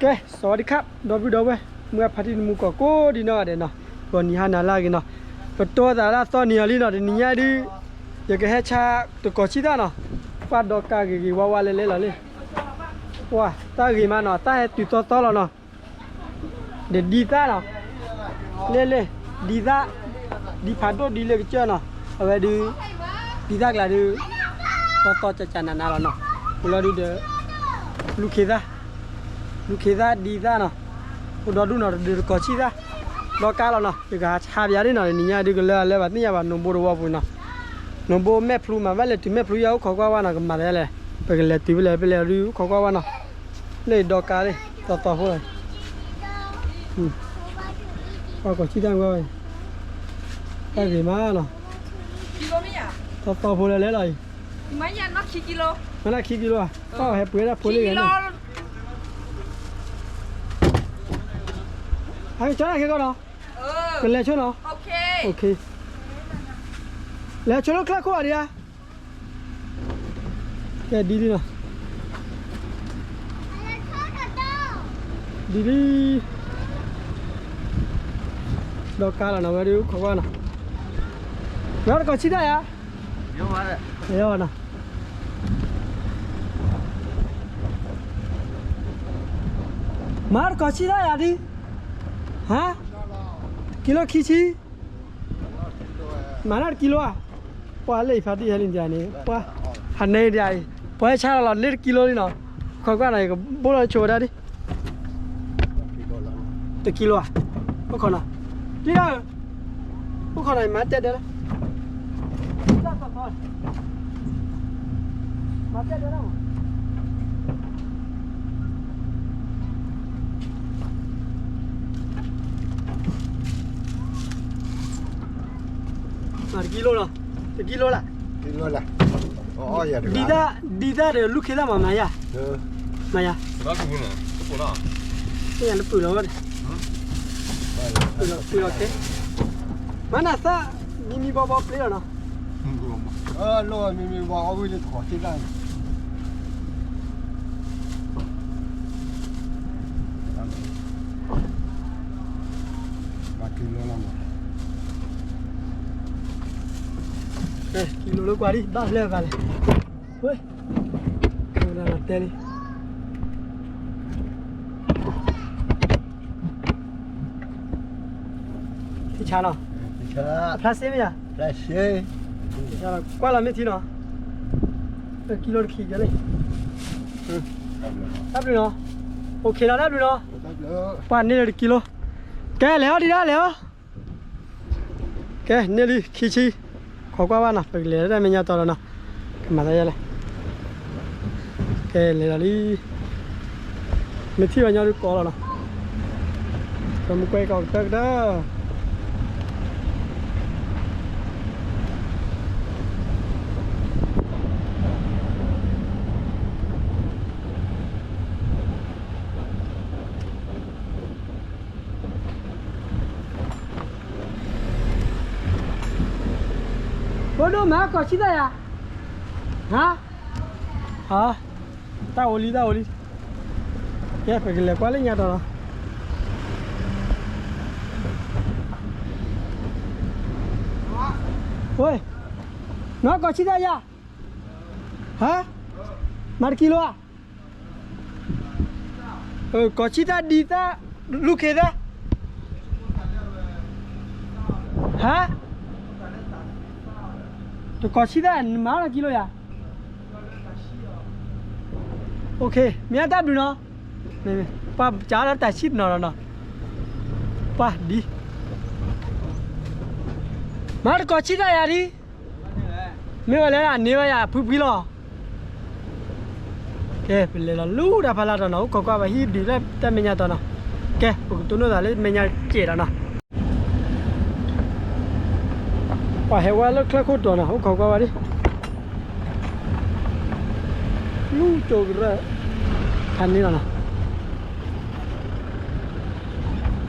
ကဲ สวัสดีครับ ဒီပုၢ်ဒီဝဲၢ် မုၢ်အဖါတံၢ်နမူကီၢ်ကိးဒံနီၢ်ဂၤဒဲးနီၤ, ဂီၤနံၤဟါနၤလၢအဂ့ၤနီၤ, ပတီၢ်သးလၢအသီနံၤအီၤလံနီၤ, တနံၤညါဒုး ယကဟဲဆါတကီၢ်ဆံသၣ်နီၤ, ပှၢ်ဒီကါဂ့ၤဂ့ၤဝါဝါလဲၤလဲၤလီၤလံ, ပှၢ်တၢ်ဂ့ၤမးနီၤ, တၢ်ဟဲတုၤသီသီလီၤနီၤ ဒီးဒံသၣ်နီၤ, လဲၤလဲၤ ဒံသၣ်, ဒံဖးဒိၣ်ဒံလၢကစၢၢ်နီၤ, အဝဲဒုး ဒံသၣ်ကျါဒုး သီသီကၠးကၠးနးနးလီၤနီၤ, ဝံၤလီၤဒုးဒီး လူၢ်ခ့သၣ်, လူၢ်ခ့သၣ်ဒံသၣ်နီၤ, အိၣ်ဒီဒူၣ်နီၤ, တဒုးတကီၢ်ဆံသၣ် ဒီကါလီၤနီၤ, ယကဟးဆါပယါဒ်နီၤ, တနံၤညါဒုးကလၢအလၢဘၣ်သ့ၣ်ညါဘၣ်, နိၣ်ဘိတဝီပူၤနီၤ, နိၣ်ဘိမဲာ်ဖျူမး ဘၣ်လဲၤတုၤမဲာ်ဖျူယါအိၣ်ခိးကွၢ်ဝဲနီၤ, ကမၤသးလဲၣ်, ပကလဲၤတုၤဖဲလဲၣ်ဖဲလဲၣ်ဒုးအိၣ်ခိးကွၢ်ဝဲနီၤ, လၢဒီကါလံ သီသီဖိလီၤ ပှၤကီၢ်ဆံသၣ်ကွၢ်ဝဲ, တၢ်ဂ့ၤမးနီၤ, သီသီဖိလၢလဲၤလီၤအံၤ, မ့ၢ်နခံကံလိဧါ, ပှၢ်ဟဲပှ့ၤဒၣ်ဖိလၢဂၤန့ၣ်, ဟဲကၠီနၤခဲကီၢ်နီၤ, ကလဲၤဆိနီၤ, လဲၤဆိလၢချၢခိၣ်အီၤဒံးဧါ, ကဲဒ်လံနီၤ, ဒ်လံ ဒီကါလီၤနီၤ, ဝဲဒုးခိးကွၢ်နီၤ, ဝဲတကီၢ်ဆံတၢ်ယါ, ယနီၤ, မၤတကီၢ်ဆံတၢ်ယါဒ်, ဟါ, ကံလိခံဆံ မၤနီၢ်တကံလိဧါ, ပှၤလၢအံၤဖါတံၢ်ဟဲလံဒ်န့ၣ်, ပှၤ ဟးန့ၢ်ဒ်အံၤ, ပှၤဟဲဆါလီၤလီၤလၢတကံလိလံနီၤ, ခိးကွၢ်နီၤ ယကဘိၣ်လီၤဆိဝဲဒၣ်ဒ်, တကံလိဧါ, အိၣ်ခိးနီၤ, တံၢ်ဒၣ်ဧၢ, အိၣ်ခိးနီၤ ယမၤတဲဒၢလီၤ, မၤတဲဒၢလီၤ မၤတကံလိလီၤ, တကံလိလၢ်, ဒ်သၣ်, ဒ်သၣ်ဒီးလူၢ်ခ့သၣ်မၤမၤယါ, မၤယါ, လၢပုၢ်လီၤ, ပုၢ်လီၤကဲ, မၤနၤသၣ်, မံမံဘီဘီပျ့လီၤနီၤ, လီၤမံမံဘီအီၣ်ဝံၣ်လၢတကီၢ်ဆံတၢ် ကံလိလၢကွၢ်ဒံး ဘၣ်ဖျဲၣ်ဂၤလဲၣ်, ဝဲ, တဲလံ, ထံဆါနီၤ, ဖျါစ့မ့ၢ်ယါ, ကွၢ်လီၤမ့ၢ်ထံနီၤ, ကံလိတခံကဲလံ, တၢ်ဘျုးနီၤ, အိၣ်ခ့နီၤ တၢ်ဘျုးနီၤ, ပှၤန့ၢ်လၢတကံလိ, ကဲလဲၤအီၤဒံးဒၣ်လဲၤအီၤ ကဲ န့ၢ်လံခံဆံ, ခိးကွၢ်ဘၣ်နီၤ ပကလဲၤတၢ်မဲာ်ညါတီၤလီၤနီၤ, ကမၤတၢ်ယဲလဲၣ်, ကဲလဲၤလီၤလံ, မ့ၢ်ထံၣ်ဘၣ်ညီဒုးကိးလီၤနီၤ, ပမ့ၢ်ကွဲကီးကတၢၢ်ကတၢၢ် ဖိဒိၣ်မၤကီၢ်ဆံသၣ်ယါ, ဟါ, တၢ်အိၣ်လံ တၢ်အိၣ်လံ, ကဲ ပကလဲၤကွၢ်လၢညါတီၤလီၤ, ဝဲ, နီၢ်ကီၢ်ဆံသၣ်ယါ, ဟါ, မၤတကံလိဧါ ကီၢ်ဆံသၣ်ဒံသၣ် လူၢ်ခ့သၣ်, ဟါ, တကီၢ်ဆံသၣ် နမၤအီၣ်တကံလိယါ, မ့ၢ်တၢ်ဘျုးနီၤ, ပှၤကးလၢတၢ်ဆံၣ်တနီၤနီၤနီၤ, ပှၤဒ်, မၤတကီၢ်ဆံသၣ်ယါဒ် မ့ၢ်ဝဲလဲၣ် အန့ၢ်ဝဲယၤဖှံဖှံလီၤ, ကဲ ပလဲၤလီၤလူၤတၢ်ဖးလၢ်တီၤနီၤ, အိၣ်ခိးကွၢ်ဝဲဟံၣ်ဒုးလၢတၢ်မဲာ်ညါတီၤနီၤ, ကဲ ပကတိၢ်နီၣ်သးလၢမဲာ်ညါတစဲးဒီးနီၤ, ပှၤဟဲဝဲလၢချၢခိၣ်တီၤနီၤ, အိၣ်ခိးကွၢ်ဝဲဒၣ်, လူၤကၠိကရၢၢ်, ဖးန့ၢ်လီၤနီၤ,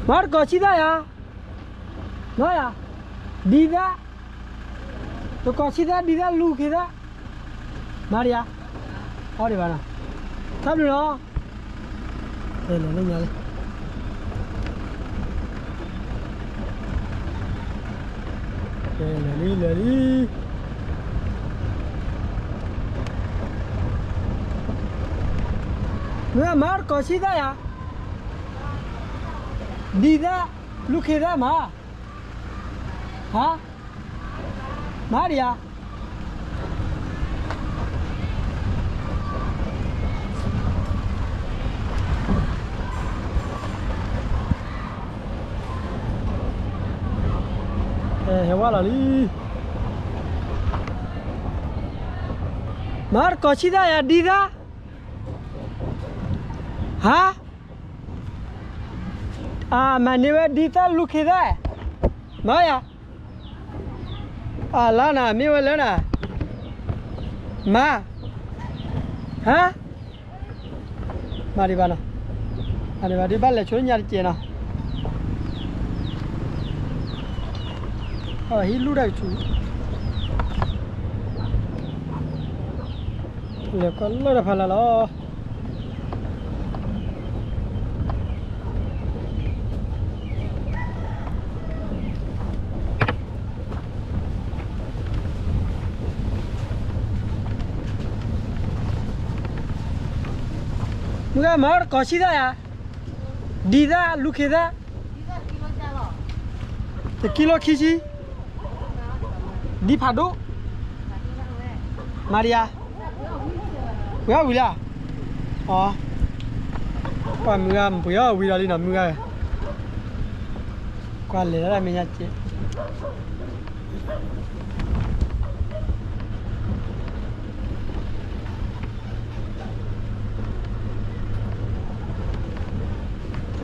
မၤတကီၢ်ဆံသၣ်ယါ, မၤယါ, ဒ်သၣ်, တကီၢ်ဆံသၣ်ဒ်သၣ်လူၤခ့သၣ်, မၤဒံးယါ, အီဒံးဘၣ်နီၤ, တၢ်ဘျုးနီၤ. လဲၤလၢညါလံ, ကဲ လဲၤလံ လဲၤလံ. မ့ၢ်မၤတကိးဆံသၣ်ယၤ, ဒ်သၣ်, လူၢ်ခ့သၣ်မး, ဟါ, မၤဒံးယၤ ဟဲဝဲလီၤလံ. မၤတကိးဆံသၣ်ယၤဒ်သၣ်, ဟါ, အမၤန့ၢ်ဝဲဒ်သၣ်လူၢ်ခ့သၣ်, မၤယၤ အလါနၤ မ့ၢ်ဝဲလၢနၤ, မၤ, ဟါ, မၤဒံးဘၣ်နီၤ, မၤဒံးဘၣ်ဒ်ဘၣ်လဲၤဆိညါတကဲးနီၤ, အဟံးလူၢ်ဒၣ်ကဆူး, လဲၤကွၢ်လၢတၢ်ဖးလၢ်လီၤ. မုၢ်ဂၤမၤတကိး ဆံးသၣ်ယၤ, ဒ်သၣ်လူၢ်ခ့သၣ်, တကံလိခံဆံ, ဒ်ဖးဒိၣ်, မၤဒံးယၤ, ပှ့ၤအီၣ်ဝံၤလံ, အ, ကွၢ်မုၢ်ဂၤ ပှ့ၤအီၣ်ဝံၤဒီးလံနီၤ မုၢ်ဂၤ, ကွၢ်လဲၤဒၣ်မဲာ်ညါ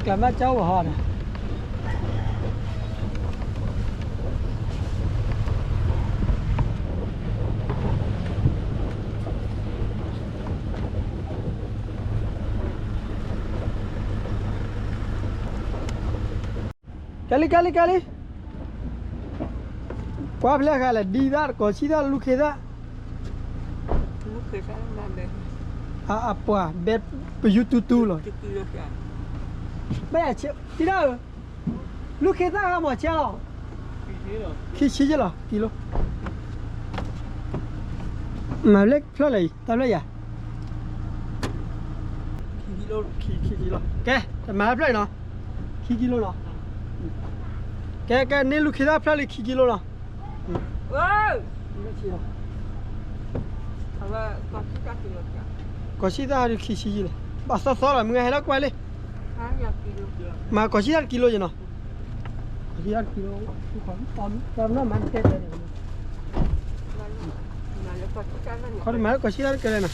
ကဲး တကျးမးကၠီဝဲဟီန့ၣ်, ကဲလံ ကဲလံ ကဲလံ, ကွၢ်ဖျဲၣ်ဃာ်လဲၣ် ဒ်သၣ်တကိး ဆံးသၣ်လူၢ်ခ့သၣ်, အပှၤဘဲပယူၤတူတူလီၤ, ဘဲယၤဆဲးတံၤဒၣ်ဧၢ, လူၢ်ခ့သၣ်ဂၤမၤဆဲးလီၤ, ခံဆံယဲၢ်လီၤ ကံလိ, မၤဖျၢၣ်လဲၣ်အံၤ တၢ်ဖျၢၣ်ယၤ ခံကံလိ, ကဲ တမၤဖျၢၣ်အံၤနီၤ, ခံကံလိနီၤ, ကဲ ကဲ န့ၢ်လူၢ်ခ့သၣ်ဖျၢၣ်လံ ခံကံလိနီၤ, ကိးဆံးသၣ်ဒုးခံဆံယဲၢ်လီၤ, ဘၣ်သီသီလီၤ မုၢ်ဂၤဟဲလၢကွၢ်လံ, မၤကိးဆံးသၣ်တကံလိယဲၢ်နီၤ, ကိးဆံးသၣ်တကံလိ, တၢ်မၤတဲတဲန့ၣ် ခီတမၤလၢကိးဆံးတၢ်တကဲလဲၣ်နီ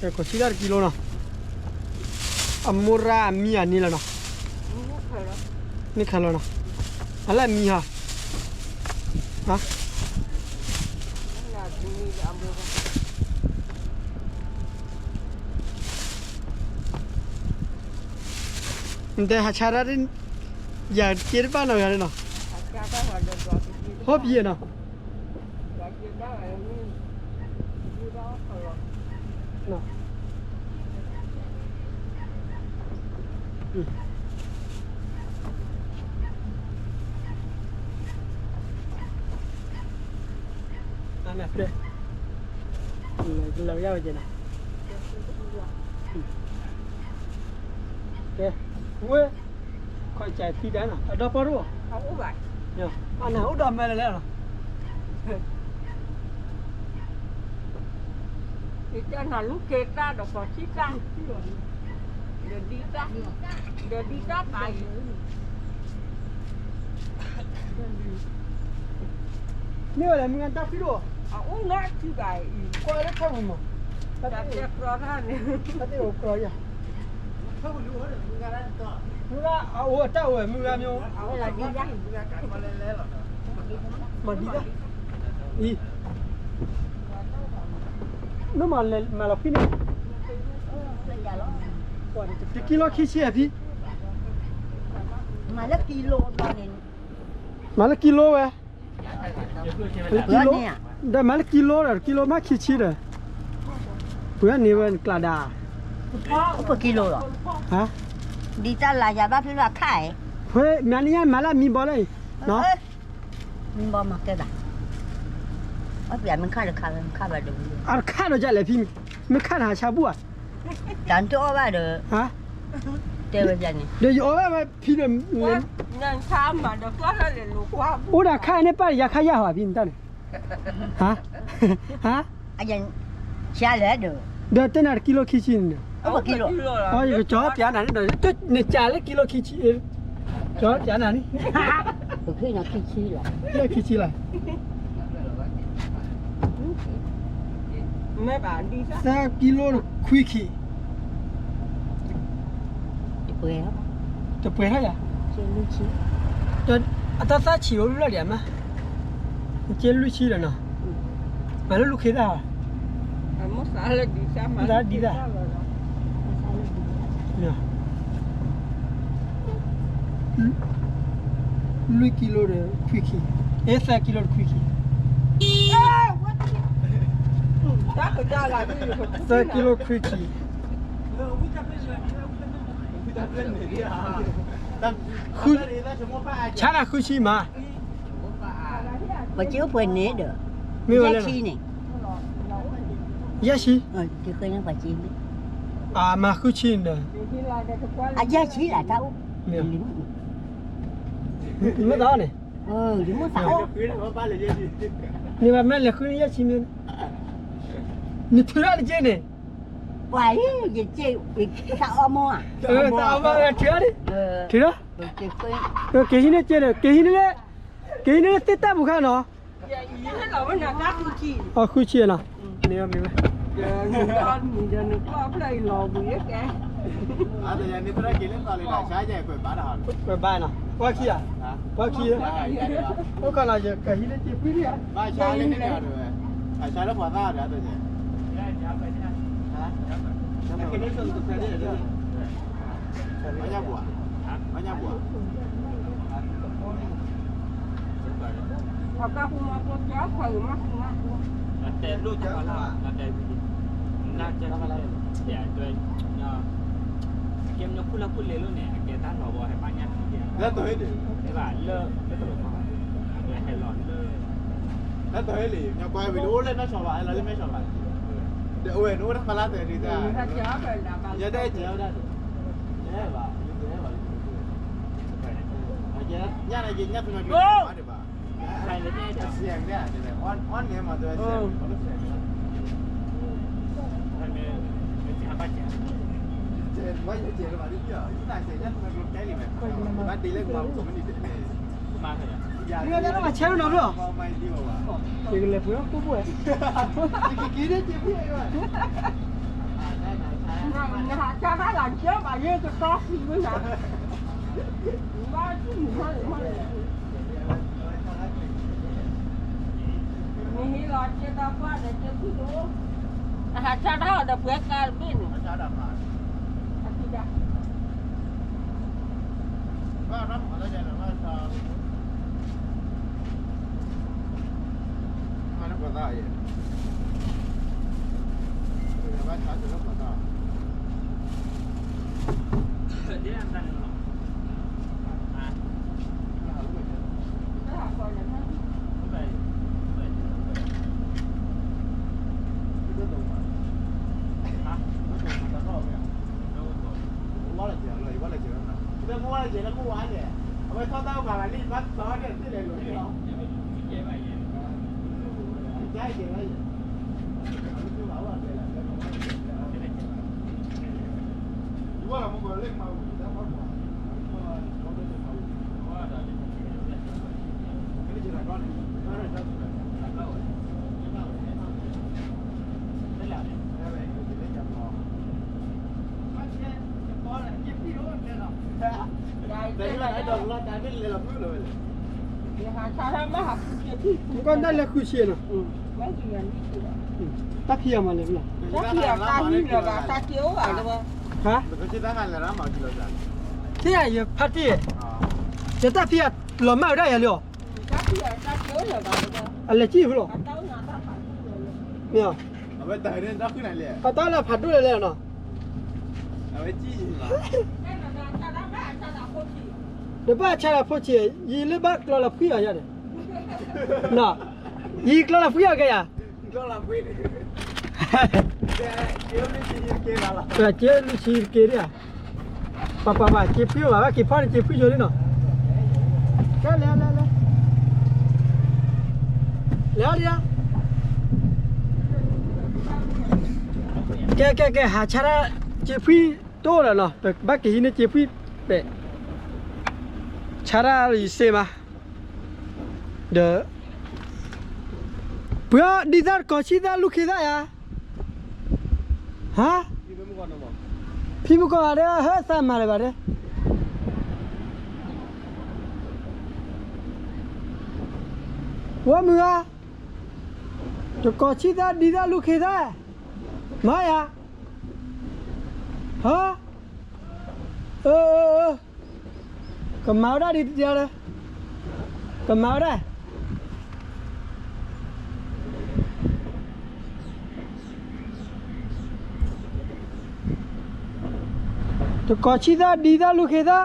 ၤ, ကိးဆံးတၢ်တကံလိနီၤ, အမိၢ်ရၣ်အမံၤအန့ၣ်လီၤနီၤ, န့ၢ်ခါလီၤနီၤ, အလၢအမံၤဟီ, နတဲဟးဆါတၢ် ယၤက့တဘၣ်နီၤဂၤန့ၣ်နီၤ, ဟီၣ်ပယီၤနီၤ, လၢယဝဲက့ၤနီၤ, ကဲ, ဝဲ, ခီကၢ်သံတၢ်နီၤ အဒီပီၢ်တအိၣ်, အနၢ်အိၣ်ဒီးမဲာ်လၢလဲၣ်နီၤ, ယတဲနၤလူၢ်ခ့သၣ်ဒီးကိးဆံးသၣ်, ဒီးဒ်သၣ်, ဒီးဒ်သၣ်ပာ်ယၤ, မ့ၢ်ဝဲလဲၣ် မုၢ်ဂၤတၢ်ဖံးတအိၣ်, အအိၣ်နီတထံဘၣ်အံၤ, ကွၢ်လၢထၢၣ်ပူၤမး, တၢ်တဲကြီတၢ်န့ၣ်, တၢ်တဲကြီယၤ, မုၢ်ဂၤအအိၣ်အတၢ်အိၣ်ဝဲ မုၢ်ဂၤမ့ၢ်, မၤဒ်သၣ်, အံၤ, နမၤလီၤဖံးန့ၣ်, တကံလိခံဆံအဖံ, မၤလၢကံလိဘျီန့ၣ်, မၤလၢကံလိဝဲ, ကံလိ, ဒီးမၤလၢကံလိဒီး ကံလိမးခံဆံဒီး, ပှၤန့ၢ်ဝဲနကျးဒၣ်, ပကံလိလီၤ, ဟါ, ဒ်တၢ်လၤယၤဘၣ်ဖဲလၢအခါအံၤ, ဖဲမၤန့ၢ်ညါမၤလၢမံဘီလၢအံၤ, မံဘီမၤကဲဘၣ်, အပျဲမ့ၢ်ခါတခါဝဲမ့ၢ်ခါဘၣ်ဒိၣ်ဝံၤ, အတခါဒီးဒ်လဲၣ်ဖံ, မ့ၢ်ခါတဟးဆါဘူၣ်ဧါ, တၢ်တအီၣ်ဘၣ်ဒီး, တဲဝဲန့ၣ်, ဒီးယအီၣ်ဘၣ်ဝဲဖံဒီး, အိၣ်ဒၣ်ခါန့ၣ်ပၢ်ယၤခါယၤဟီဖံမတၢ်န့ၣ်, ဟါ, ဟါ ဆါလဲၣ်ဒီး, ဒီးတဲနၤတကံလိခံဆံန့ၣ်, ယကကၠီပျးနၤန့ၣ်ဒီး, နကးလၢကံလိခံဆံ, ကၠီပျးနၤန့ၣ်, ခံဆံလီၤ, ခံဆံလီၤ, သၢကံလိခွံခံ, တပှဲၤထီၣ်ယၤ, အတၢ်သၣ်ဆံးအိၣ်လၢလီၤဒံးအမါ, ကဲလွံၢ်ဆံဒီးနီၤ, မၤလၢလူၤခ့သၣ်ဘၣ်, ဒ်သၣ်, လွံၢ်ကံလိဒီးခွံခံ, အဲ သၢကံလိဒီးခွံခံ, သၢကံလိခွံခံ, ဆါနၤဃုဆံမး, ပှၤက့အိၣ်ပှဲၤန့ၣ်ဒီး, မ့ၢ်ဝဲလဲၣ်, ယဲၢ်ဆံ, မၤဃုဆံန့ၣ်ဒီး, အယဲၢ်ဆံလၢတၢ်အိၣ်, မ့ၢ်သးန့ၣ်, န့ၣ်ဘၣ်မ့ၢ်လဲၤဃုန့ၣ်ယဲၢ်ဆံမ့ၢ်, နထုးထီၣ်တက့ၢ်န့ၣ်, ပှၤ, တၢ်အီၣ်မ့ၢ်, တၢ်အီၣ်မ့ၢ်ထုးထီၣ်, ထုးထီၣ်, က့ၤဟံးန့ၢ်က့ၢ်န့ၣ်, က့ၤဟံးန့ၢ်လၢ, က့ၤဟံးန့ၢ်လၢသ့ၣ်တၢ်ပူၤခါနီၤ, အဃုဆံနီၤ, မ့ၢ်ဝဲ, မ့ၢ်ဝဲ, ကွဲးဘါနီၤ, ပှၤခံဂၤ, ပှၤခံဂၤ, အိၣ်ခီနီၤ ယကဟံးန့ၢ်က့ၢ်ဖုန့ၣ်, ဘၣ်ဆါလၢပှၤသၣ်ဒီး, အဆါလၢပှၤသၣ်ဒီး, အတဲလိၣ်တၢ်လၢ, တဲ, တဲ, ကဲမ့ၢ်ခူၣ်လၢခူၣ်လဲၤလိာ်န့ၣ် အကဲတၢ်လီၤဘီဟဲဘၣ်ညၣ်ခံ, ဘၣ်လၢ, လၢတလိၣ်မး, အဝဲဟဲလီၤလၢ, လၢတဟဲလံ မ့ၢ်ကွၢ်ဝံၤလၢအိၣ်လၢနီၢ်ဆီဘၣ် ဟဲလီၤလၢမဲဆီဘၣ်, ဒီးအဝဲန့ၣ်အိၣ်တၢ်ဖးလၢတၢ်ဒုးတၢ်, ယဲဒၣ်ကဲဝဲဒၣ်, ယဟဲဘၣ်, ယဟဲဘၣ်, ညၣ်န့ၣ်က့ၤညၣ်ဖဲမ့ၢ်က့ၤဘၣ်, မ့ၢ်တၢ်လၢမၤဆဲးနီၤဘျီ, ယကလဲၤပှ့ၤကိၣ်ဘိ, နဟးကၢ်တၢ်လၢကၢဘၣ်ယဲကတီၢ်သံမ့ၢ်နၤ, ဘၣ်, နဟ့ၣ်လီၤက့ၤတၢ်ပှၢ်ဒီးက့ၤဖုၣ်တအိၣ်, အဟးဆါတၢ်အီၤဒီးပှဲၤကါတဘ့ၣ်န့ၣ်, အ, ဘၣ်, ကီၢ်ဒၣ်လဲၤဃုဆံနီၤ, တၢ်ဖံးအမၤလဲၣ်, ဟါ, သ့ၣ်ယၤယဖါတံၢ်, ယတၢ်ဖံးအလီၤမၢ်ဝဲဒၣ်ယၤလံအီၤ, အလဲၤကံၣ်ဖဲလီၤ, မ့ၢ်, အတၢ်လၢဖးဒိၣ်လဲၣ်လဲၣ်နီၤ, အဝဲကံၣ်ယံၤလီၤ, အဝဲကံၣ်ယံၤလီၤ, အဝဲကံၣ်ယံၤလီၤ, အဝဲကံၣ်ယံၤလီၤ, တဘၣ်ဆါတၢ်ဖိဆံး, ယံာ်လၢဘၣ်ကျီလီၤဖှံအီၤယၤန့ၣ်, နီၤ, ယံာ်ကျီလီၤဖှံအီၤကဲယၤ, က့လွံၢ်ဆံတက့ဒၣ်ဧါ, ပပပ က့ဖှံအိၣ်ဘၣ် ဘၣ်က့ၤဖီန့ၣ် က့ဖှံယိာ်လံနီၤ, ကဲလဲၤလဲၤလဲၤ, လဲၤအီၤဒံးဧါ, ကဲကဲကဲ ဟးဆါတၢ် က့ဖှံ တအိၣ်လၢၤနီၤ, ပဘၣ်က့ၤဟံးန့ၢ်က့ဖှံပဲာ်, ဆါတၢ်ယစ့မး, ဒီး, ပှၤဒ်သၣ်တကိးဆံသၣ်လူၢ်ခ့သၣ်ယၤ, ဟါ, ဖံမုၢ်ကီၢ်ဒီး ဟဲသးမၤလၢၤဘၣ်ဒီး, ဝဲမုၢ်ဂၤ, တကိးဆံသၣ်ဒ်သၣ်လူၢ်ခ့သၣ်, မၤယၤ ဟါ, အၢ, အၢ, အၢ, ကမၤဝဲဒၣ်ဒ်တယၤလၢ, ကမၤဝဲဒၣ်, တကိးဆံသၣ်ဒ်သၣ်လူၢ်ခ့သၣ်,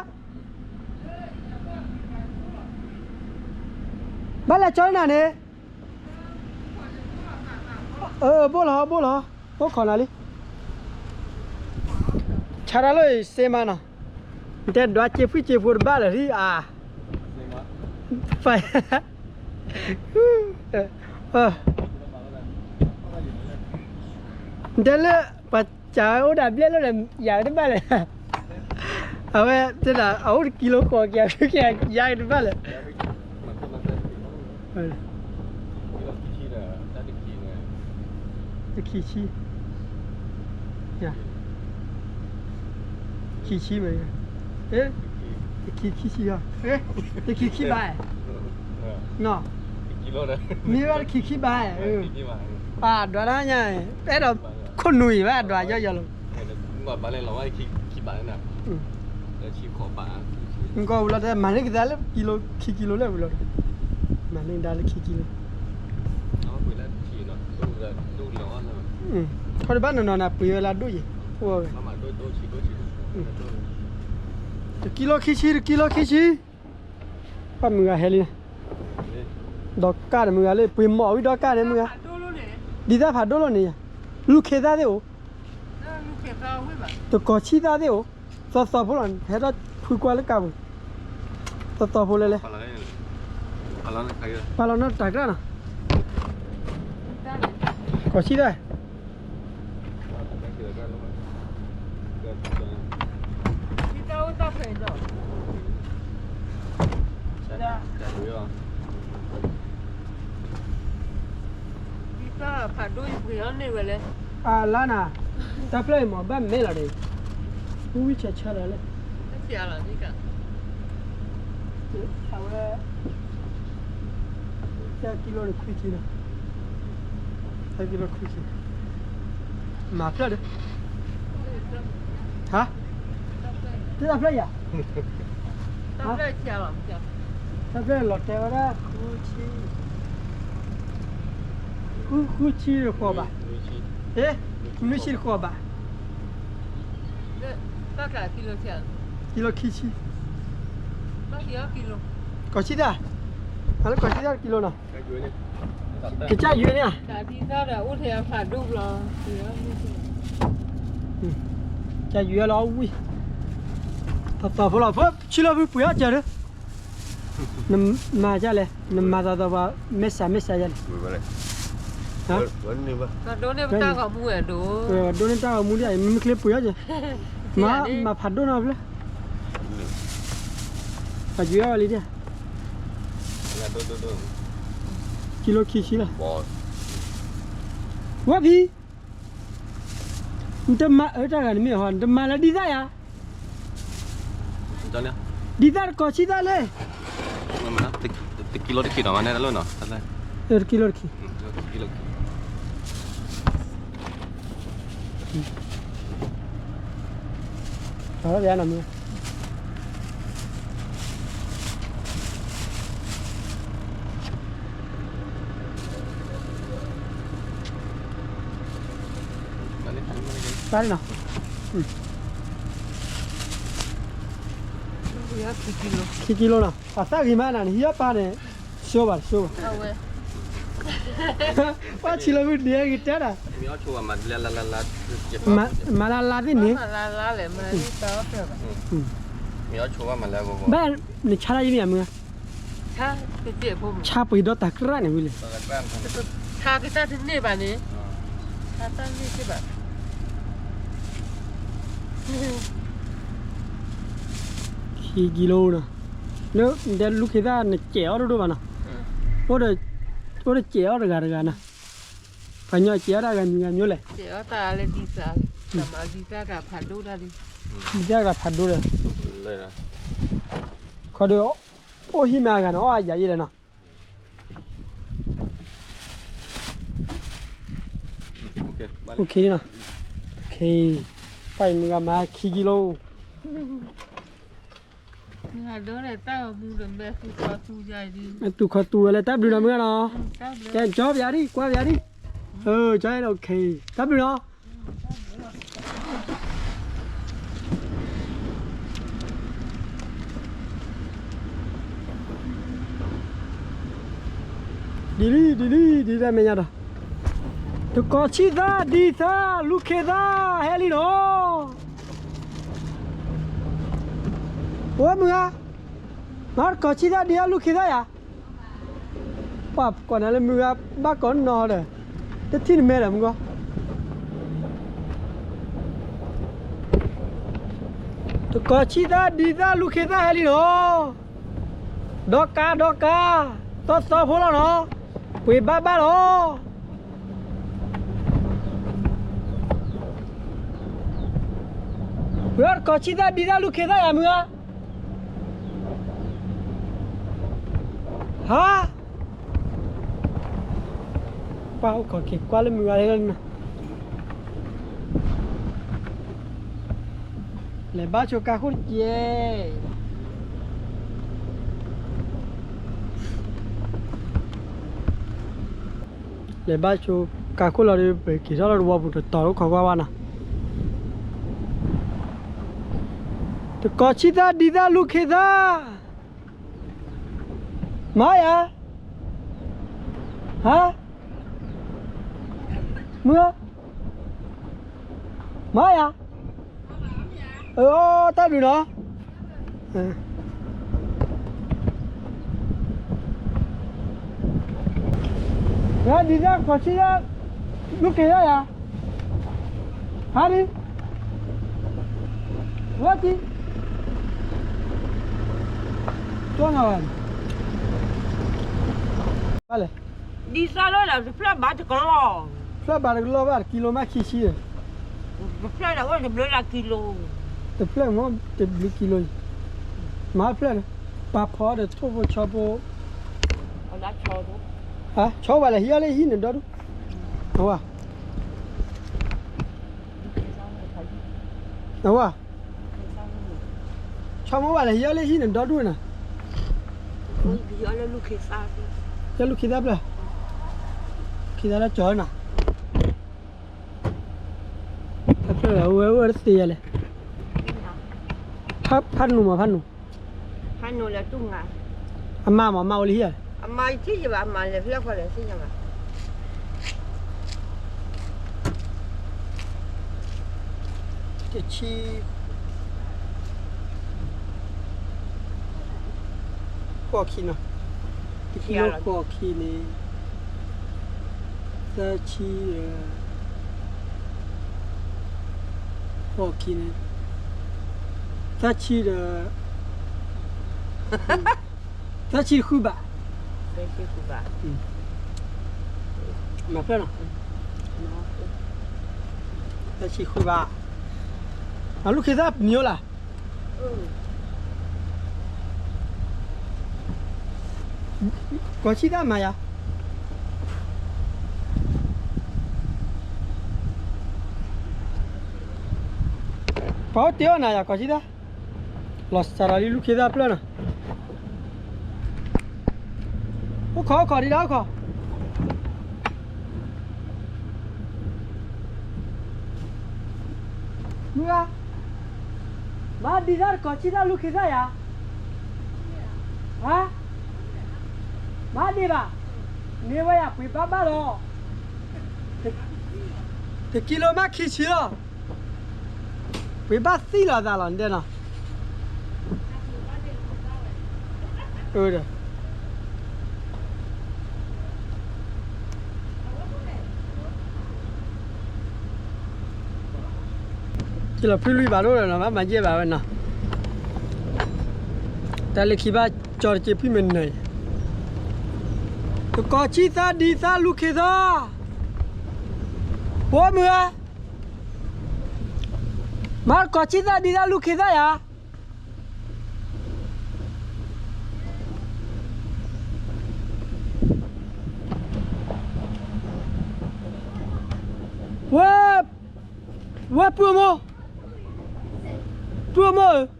ဘၣ်လဲၤကၠီနၤန့ၣ် အၢ ဘိၣ်လီၤ ဘိၣ်လီၤ အိၣ်ခိးနၤလံ, ဆါတၢ်လၢစ့မးနီၤ, နတဲဒွးက့ဖှံက့ဖိတဘၣ်လၢာ်ဟံၣ်အါ, နတဲလၢ ပှၤစံးအိၣ်ဒၣ်ဘျဲၣ်လၢန့ၣ် ယၤတဘၣ်လဲၣ်, အဝဲတဲဒၣ် အအိၣ်တကံလိဃိးကယၤ ယၤတဘၣ်လဲၣ် တခံဆံ, ယ, ခံဆံမ့ၢ်, တခံခံဆံ, တခံခံဘး, နီၤ, မ့ၢ်ဘၣ်တခံခံဘး, ပဒွးတၢ်ညါ, အဲၣ်ဒိးခိၣ်နူာ်အံၤဘၣ်ဒွးယီယီလီၤ, ကီၢ်ဝံၤလီၤတဲ မၤန့ၢ်ကဒါလၢကံလိခံကံလိလၢဝံၤလီၤ, မၤန့ၢ်ကဒါလၢခံကံလိ, ခီတဘၣ်နီၢ်နီၢ်န့ၣ် ပှ့ၤဝဲလၢအဒိၣ်ယံၤ, အိၣ်ဝဲ, တကံလိခံဆံ တကံလိခံဆံ, ပှၤမုၢ်ဂၤဟဲလံ, ဒီးကၢ်န့ၣ်မုၢ်ဂၤလၢ ပှ့ၤမီၣ်ဝံၤဒီးကၢ်န့ၣ်မုၢ်ဂၤ, ဒ်သၣ်ဖးဒိၣ်လီၤန့ၣ်, လူၢ်ခ့သၣ်သ့ၣ်အိၣ်, တကိးဆံသၣ်သ့ၣ်အိၣ်, သီသီဖိလီၤ ဟဲထီၣ်ဖုကွၢ်လၢကါပူၤ, သီသီဖိလဲၣ်လဲၣ်, ပာ်လီၤနီတၢ်ကြၢးနီၤ, ကိးဆံသၣ် ဖးဒိၣ်ယပှ့ၤအီၤန့ၢ်ဝဲလဲၣ်, အလါနၤ, တၢ်ဖျၢၣ်အံၤမ့ၢ်ဘၣ်မဲာ်လီၤဒီး, ဝံဝံဆၢဆၢလီၤလၢ, အဝဲ တၢ်ကံလိတခွံဆံ, တၢ်ကံလိခွံဆံ, မၤဖျၢၣ်ဒီး, ဟါ, တၢ်ဖျၢၣ်ယၤ, တၢ်ဖျၢၣ်လီၤတဲာ်ဝဲဒၣ်, ဃုဆံ, ဃုဆံတဃိးဘး, နွံဆံတဃိးဘး, ကံလိခံဆံ, ကိးဆံသၣ်, အလၢကိးဆံသၣ်တကံလိနီၤ, ကစၢ်ယွၤန့ၣ်ဧါ, ကစၢ်ယွၤလီၤဝံၤ, သီသီဖိလီၤ ဖိဆံးလီၤဖုပှ့ၤအီၣ်ကၢၤဒီး, နမၤဒ်လဲၣ် နမၤသီသီဖိ မဲာ်ဆှးမဲာ်ဆှးယၤန့ၣ်, ဒိးန့ၢ်တၢ်ဂီၤမူဝဲဒိၣ်, ဒိးန့ၢ်တၢ်ဂီၤမူဒ်အံၤ မ့မ့ၢ်ချ့ပှ့ၤအီၣ်ကၢၤ, မၤဖးဒိၣ်နီတဖျၢၣ်, ပှၤယွၤအီၤလံဒ်, ကံလိခံဆံလီၤ, ဝဲဖံ နတမၤအၢတၢ်ဂၤန့ၣ်မ့ၢ်ဟီ နတမၤလၢဒ်သၣ်ယၤ, ဒ်သၣ်တကိးဆံသၣ်လဲၣ်, တကံလိတခံနီၤ, တကံလိတခံ, အဝဲ, ပါလေနော်, ခံကံလိနီၤ, ပှၤသၣ်ဂ့ၤမးနၤန့ၣ် ဟံးအီၣ်ပၢ်န့ၣ်, ဆိဘၣ်ဆိဘၣ်, ပှၤဆံးလီၤမုၢ်ဒံးဂ့ၤတဲဒၣ်, မၤလၢလါသ့ၣ်န့ၣ်, ဘၣ်နဆါတၢ်ယမ့ၢ်မုၢ်, ဆါပှ့ၤဒီတၢ်ကြၢးန့ၣ်ဝံၤလံ, ဆါကတၢ်တန့ၢ်ဘၣ်န့ၣ်, ဆါတၢ်န့ၢ်က့ဘၣ် ခံကံလိနီၤ, လၢနတဲလူၢ်ခ့သၣ်နစဲးအီၣ်ဒိၣ်ဒိၣ်ဘၣ်နီၤ, အိၣ်ဒီးစဲးအီၣ်တဂၤတဂၤနီၤ, ပှၤညီစဲးအီၣ်တၢ်ဂၤမံၤဂၤမံၤလဲၣ်, ဒ်သၣ်ဂၤဖးဒိၣ်ဒီး, ခီဒီး, အိၣ်ဟံၣ်မးအဂၤန့ၣ် အီၣ်အယၤယဲလဲၣ်နီၤ ပှၤအံၤမုၢ်ဂၤမၤခံကံလိ, မ့ၢ်သူၣ်ခီသူဝဲလၢတၢ်ဘျုးနီၤမုၢ်ဂၤနီၤ, ကဲကၠီပယၤဒံး ကွၢ်ပယၤဒံး, တၢ်ဘျုးနီၤ, ဒ်လံ ဒ်လံ ဒ်တၢ်မဲာ်ညါဒီး, တကိးဆံသၣ်ဒ်သၣ်လူၢ်ခ့သၣ်ဟဲလံနီၤ, အိၣ်မုၢ်ဂၤ, မ့ၢ်တကိးဆံသၣ်ဒ်သၣ်လူၢ်ခ့သၣ်ယၤ ပှၤကိးနၤလၢမုၢ်ဂၤဘၣ်ကိးနီၤဒီး, တထံၣ်နမဲာ်ဒီးမုၢ်ဂီၤ, တကိးဆံသၣ်ဒ်သၣ်လူၢ်ခ့သၣ်ဟဲလံနီၤ, ဒီကါ ဒီကါ, သီသီဖိလီၤနီၤ, ပှ့ၤဘၣ်ဘၣ်လီၤ, ပှ့ၤအီၣ်တကိးဆံသၣ်ဒ်သၣ်လူၢ်ခ့သၣ်ယၤမုၢ်ဂၤ ဟါ, ပှၤအိၣ်ခိးက့ၤကွၢ်လၢမုၢ်ဂၤလၢနီၤ, လဲၤဘါဆိကါခိၣ်တက့ၢ်, လဲၤဘါဆိကါခိၣ်လီၤဒီး ပက့ၤထီၣ်လၢတဝီပူၤတတီၤလၢခိးကွၢ်ဝဲနီၤ, တကိးဆံသၣ်ဒ်သၣ်လူၢ်ခ့သၣ် မၤယၤ, ဟါ, မုၢ်, မၤယၤ, အၢ တၢ်ဘျုးနီၤ, ဒ်သၣ်တကိးဆံသၣ် လူၢ်ခ့သၣ်ယၤ, ဟါဒံး, ဝဲတံ ကၠီနၤဘၣ်, ဘၣ်လဲၣ်, ဒ်သၣ်လၢတဖျၢၣ်ဘၣ်တကလီၢ်, ဖျၢၣ်ဘၣ်တကလီၢ်ဘၣ် တကံလိမးခံဆံ, တဖျၢၣ်ဒီးအိၣ်တဘျုးလၢကံလိ, တဖျၢၣ်မ့ၢ်တဘျုးကံလိအံၤ, မၤဖျၢၣ်န့ၣ်, ပာ်ဖီအီၤဒီးထိၣ်ဖိဆီဖိ, ဆီဝဲလဲၣ် ဟံးအီၣ်လၢဟံၣ်န့ၣ်ဒီဒူၣ်, အဝဲ အဝဲ, ဆီမိၢ်ဘၣ်လဲၣ် ဟံးအီၣ်လၢဟံၣ်န့ၣ်ဒီဒူၣ်နၤ, ယလူၢ်ခ့သၣ်ဖျၢၣ်, ခ့သၣ်လၢကၠီၤနၤ, ဖျၢၣ်ဝဲဝဲတသ့ယၤလဲၣ်, ဖးနူၤမး ဖးနူၤ, ဖးနူၤလၢတူၢ်ငါ, အမါမး အမါအိၣ်လၢဟံၣ်ဧါ, အမါယထံၣ်ယဘၣ် အမါလဲၤဖျၢၣ်ဃီလဲၤသ့ၣ်ညါဘၣ်, တဆံ ဃိးခံနီၤ, တကံလိဃိးခံန့ၣ်, သၢဆံ, ဃိးခံန့ၣ်, သၢဆံဒီး, သၢဆံဃုဘး, မၤဖျၢၣ်နီၤ, သၢဆံဃုဘး, အလူၢ်ခ့သၣ်ပမံၤအိၣ်လၢ် ကိးဆံသၣ်မၤယၤ, ပှၤအိၣ်တ့ၢ်အီၣ်နၤယၤ ကိးဆံသၣ်, လီၤစၢ်ဒီးလံလူၢ်ခ့သၣ်ဖျၢၣ်နီၤ, အိၣ်ခိးအိၣ်ခိးဒံးဒၣ်အိၣ်ခိး မုၢ်ဂၤ, မၤဒံးတၢ်တကိးဆံသၣ်လူၢ်ခ့သၣ်ယၤ, ဟါ, မၤဒံးဘၣ်, န့ၢ်ဝဲယၤပှ့ၤဘၣ်ဘၣ်လီၤ, တကံလိမးခံဆံလီၤ, ပှ့ၤဘၣ်သံလီၤသးလီၤ နတဲနီၤ, အၢဒီး ကလီၤဖုလွံၢ်ဘၣ်ဒိၣ်ဒီးနီၤ ဘၣ်မၤယဲၢ်ဘၣ်ဝဲနီၤ, တၢ်လၢခံဘၣ်ကၠီတက့ၤဖုမုၢ်နၤ, တကိးဆံသၣ်ဒ်သၣ်လူၢ်ခ့သၣ်, ဖိမုၢ်ဧၢ, မၤတကိးဆံသၣ်ဒ်သၣ်လူၢ်ခ့သၣ်ယၤ ဝဲ, ဝဲပုၢ်မိၢ်, ပုၢ်မိၢ်ဧၢ,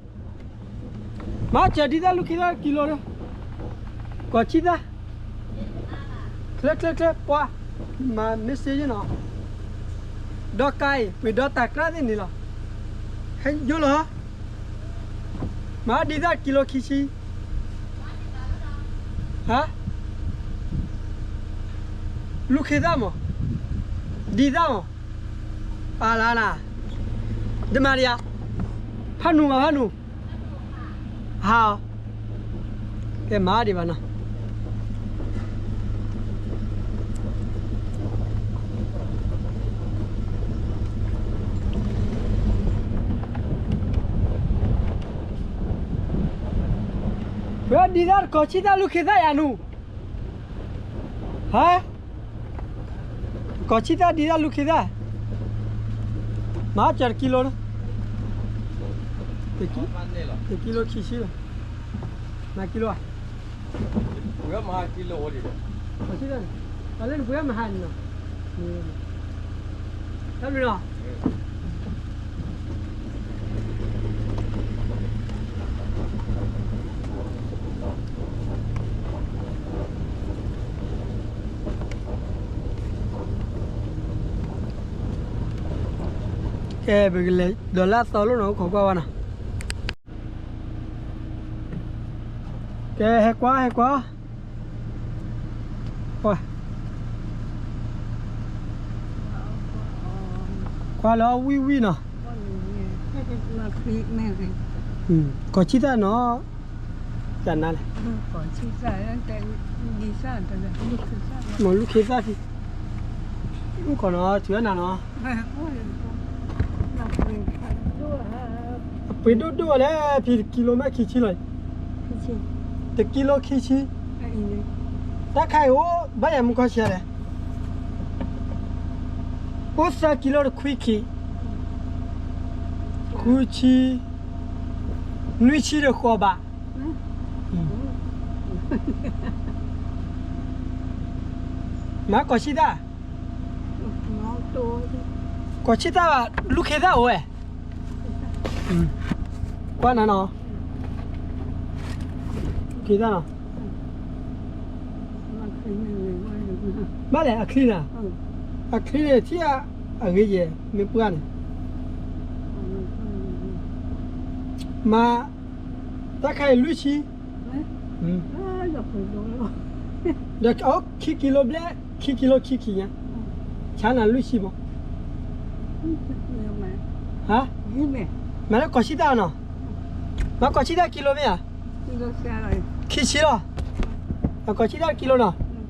မၤစၢၤဒ်သၣ်လူၢ်ခ့သၣ်ကံလိဒီး, ကိးဆံသၣ်, ချ့ချ့ချ့ ပှၤ, မၤ message နီၤ, ဒီကါအံၤ ပှ့ၤဒီတၢ်ကျါသ့ၣ်န့ၣ်လီၤ, ဟဲယိလီၤ မၤဒ်သၣ်ကံလိခံဆံ, ဟါ, လူၢ်ခ့သၣ်မး, ဒ်သၣ်မး, အလါနၤ, ဒမၤဒံးဧါ, ဖးနူၤမးဖးနူၤ, ဟါ, ကဲမၤဒံးဘၣ်နီၤ ပှၤဒ်သၣ်တကိးဆံသၣ်လူၢ်ခ့သၣ်ယၤနူၤ, ဟါ, ကိးဆံသၣ်ဒ်သၣ်လူၢ်ခ့သၣ်, မၤစၢၤတကံလိ, တကံလိခံဆံလီၤ, မၤကံလိဧါ, ပှ့ၤမဟါန့ၣ်, တၢ်ဘျုးလီၤ. ကဲ ပကလဲၤဒီးလၢအသီလိၣ်နီၤ အိၣ်ခိးကွၢ်ဝဲနီၤ. ကဲ ဟဲကွၢ် ဟဲကွၢ်, ကွၢ်လၢဝံၣ်ဝံၣ်နီၤ, ကိးဆံသၣ်နီၤ, ယနၤလဲၣ်, မ့ၢ်လူၢ်ခ့သၣ်, အိၣ်ခိးနီၤ ထုးအနၤနီၤ. အပှ့ၤဒိၣ်ဒိၣ်လဲၣ် ဖံတကံလိမ့ၢ်ခံဆံလီၤ, တကံလိခံဆံ, တၢ်ခါအံၤအိၣ်ဘၣ်ယၤမူကီၢ်ဆံးလဲၣ်, အိၣ်သၢကံလိတခွံခံ, ခွံဆံ, နွံဆံတဃိးဘး, မၤကိးဆံသၣ်, ကိးဆံသၣ်ဘၣ် လူၢ်ခ့သၣ်အိၣ်ဝဲ, ကွၢ်နၤနီၤ, လူၢ်ခ့သၣ်နီၤ, ဘၣ်လဲၣ် အချံနၤ, အချံန့ၣ် ထံၣ်အဂ့ၤယဲၢ် မ့ၢ်ပှၢ်န့ၣ်, မၤ တၢ်ခါအံၤလွံၢ်ဆံ, ဒီးအိၣ်ခံကံလိဘျဲၣ်, ခံကံလိခံခံညါ, ဆါနၤလွံၢ်ဆံမး, ဟါ, မၤလၢကိးဆံသၣ်နီၤ, မၤကိးဆံသၣ်ကံလိမ့ၢ်ဧါ, ခံဆံလီၤ, မၤကိးဆံသၣ်ကံလိနီၤ, ဆံသၣ်ကံလိ မၤသၣ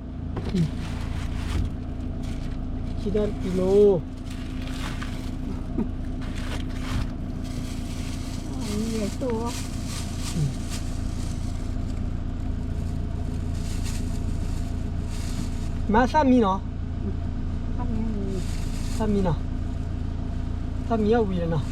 ်မံနီၤ, သၣ်မံနီၤ, သၣ်မံအီၣ်ဝံၤလီၤနီၤ.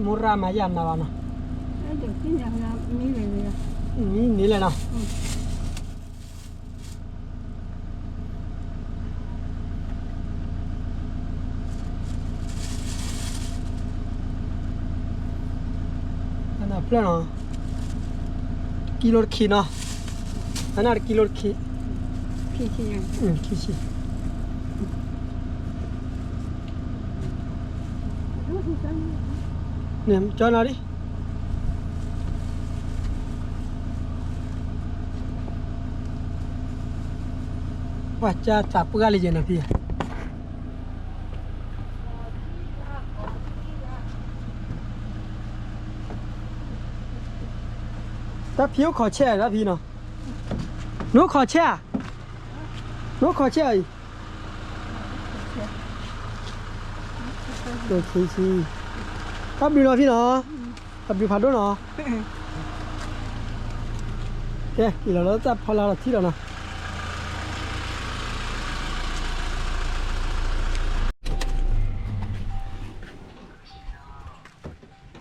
မိၢ်ရၣ်မၤယၤမၤဘၣ်နီၤ, မံန့ၣ်လဲၣ်နီၤ. ဖျၢၣ်နီၤ, ကံလိတခံနီၤ, အနၢ်တကံလိတခံ, ခံဆံ, ခံဆံ, န့ၣ် ကၠီနီၤလံ. ပှၤကၢသးပှၢ်လံယဲနီၤဖံ. တၢ်ဖံအိၣ်ခိးဆဲးတၢ်ဖံနီၤ. နအိၣ်ခိးဆဲးဧါ. နအိၣ်ခိးဆဲးအံၤ. တၢ်ဘျုးနီၤဖံနီၤ. တၢ်ဘျုးဖးဒိၣ်နီၤ. ကဲ က့ၤလီၤလၢတၢ်ဖီလာ်လီၤထံလီၤနီၤ.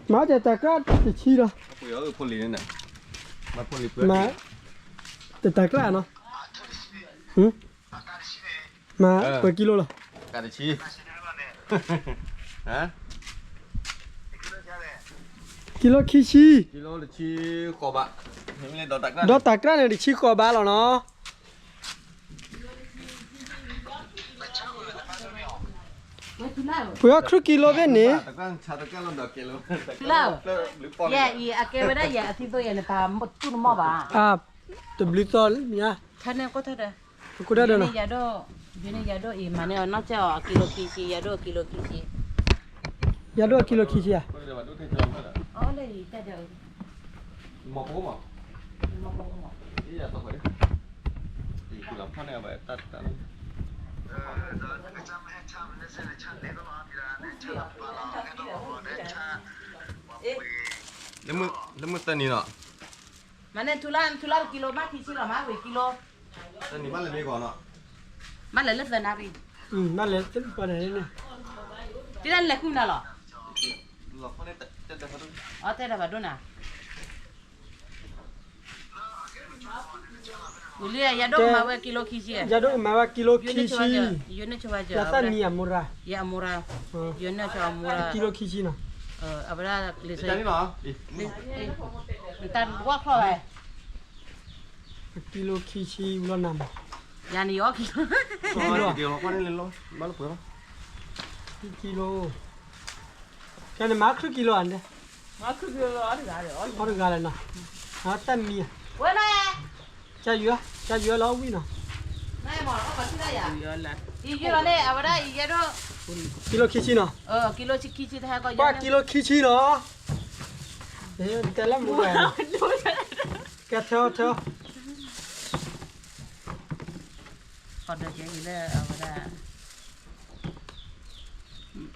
မၤတၢ်တၢ်ကြၢးတဆံလီၤ. မၤတၢ်တၢ်ကြၢးနီၤ. မၤပှဲၤကံလိလီၤ. ကံလိခံဆံ. ဒီးတၢ်ကြၢးန့ၣ် တဆံဃိးဘးလီၤနီၤ. ပှ့ၤအီၣ်ခုၣ်ကံလိဘ့ၣ်န့ၣ်. ယအံၤ အကဲဝဲဒၣ်ယဲအသံသိယဲန့ၣ် ပာ်တူၢ်နမီၢ်ဘၣ်. တဘျုးသီညါ. ထၢန့ၣ်ကိၢ်ထၢဒီး ကိၢ်ထၢဒီးနီၤ. ယန့ၣ်ယၤဒိၣ်အံၤ မၤန့ၢ်အီၤနီၢ်ကၠီအီၤ အကံလိခံဆံ ယၤဒိၣ်အကံလိခံဆံ. ယၤဒိၣ်အကံလိခံဆံဧါ. လၢမုၢ်သၢနံၤနီၤ. မၤန့ၢ်ထူလၢ် ထူလၢ်ကံလိမးခံဆံလီၤ မၤဝံၤကံလိ. သၢနံၤဘၣ်လဲၤမ့ၢ်ဂီၤနီၤ. ဘၣ်လဲၤလၢသၢနၣ်ရံၣ်. ဘၣ်လဲၤသၢနၣ်ရံၣ်. တၢ်လဲၤဃုနၤလီၤ. တဲဒၣ်ဘၣ်ဒိၣ်နၤ. ဝံၤလံ ယၤဒိၣ်ကမၤဝဲကံလိခံဆံ. ယၤဒိၣ်ကမၤဝဲကံလိခံဆံ. ယသၣ်မံၤအမိၢ်ရၤ. ယအမိၢ်ရၤ. ယန့ၢ်ဆိအမိၢ်ရၤ ကံလိခံဆံနီၤ. အဝဲဒၣ်လံၤ တၢ်ဝါချီၣ်ဝဲ ကံလိခံဆံဝံၤလီၤနၤမး. ယၤန့ၣ်ယအီၣ်ကံလိ ကံလိ ကဲန့ၣ်မၤခုၣ်ကံလိဧါန့ၣ်. အီၣ်တဂၤလၢၤနီၤ. တၢ်မံၤဧါ. ကယုၢ် ကယုၢ်လီၤဝံၤနီၤ. ကံလိခံဆံနီၤ. ပှၤကံလိခံဆံနီၤ. တဲလၢမူဝဲ ကဲထဲထဲ ဒီးကဲအံၤလၢ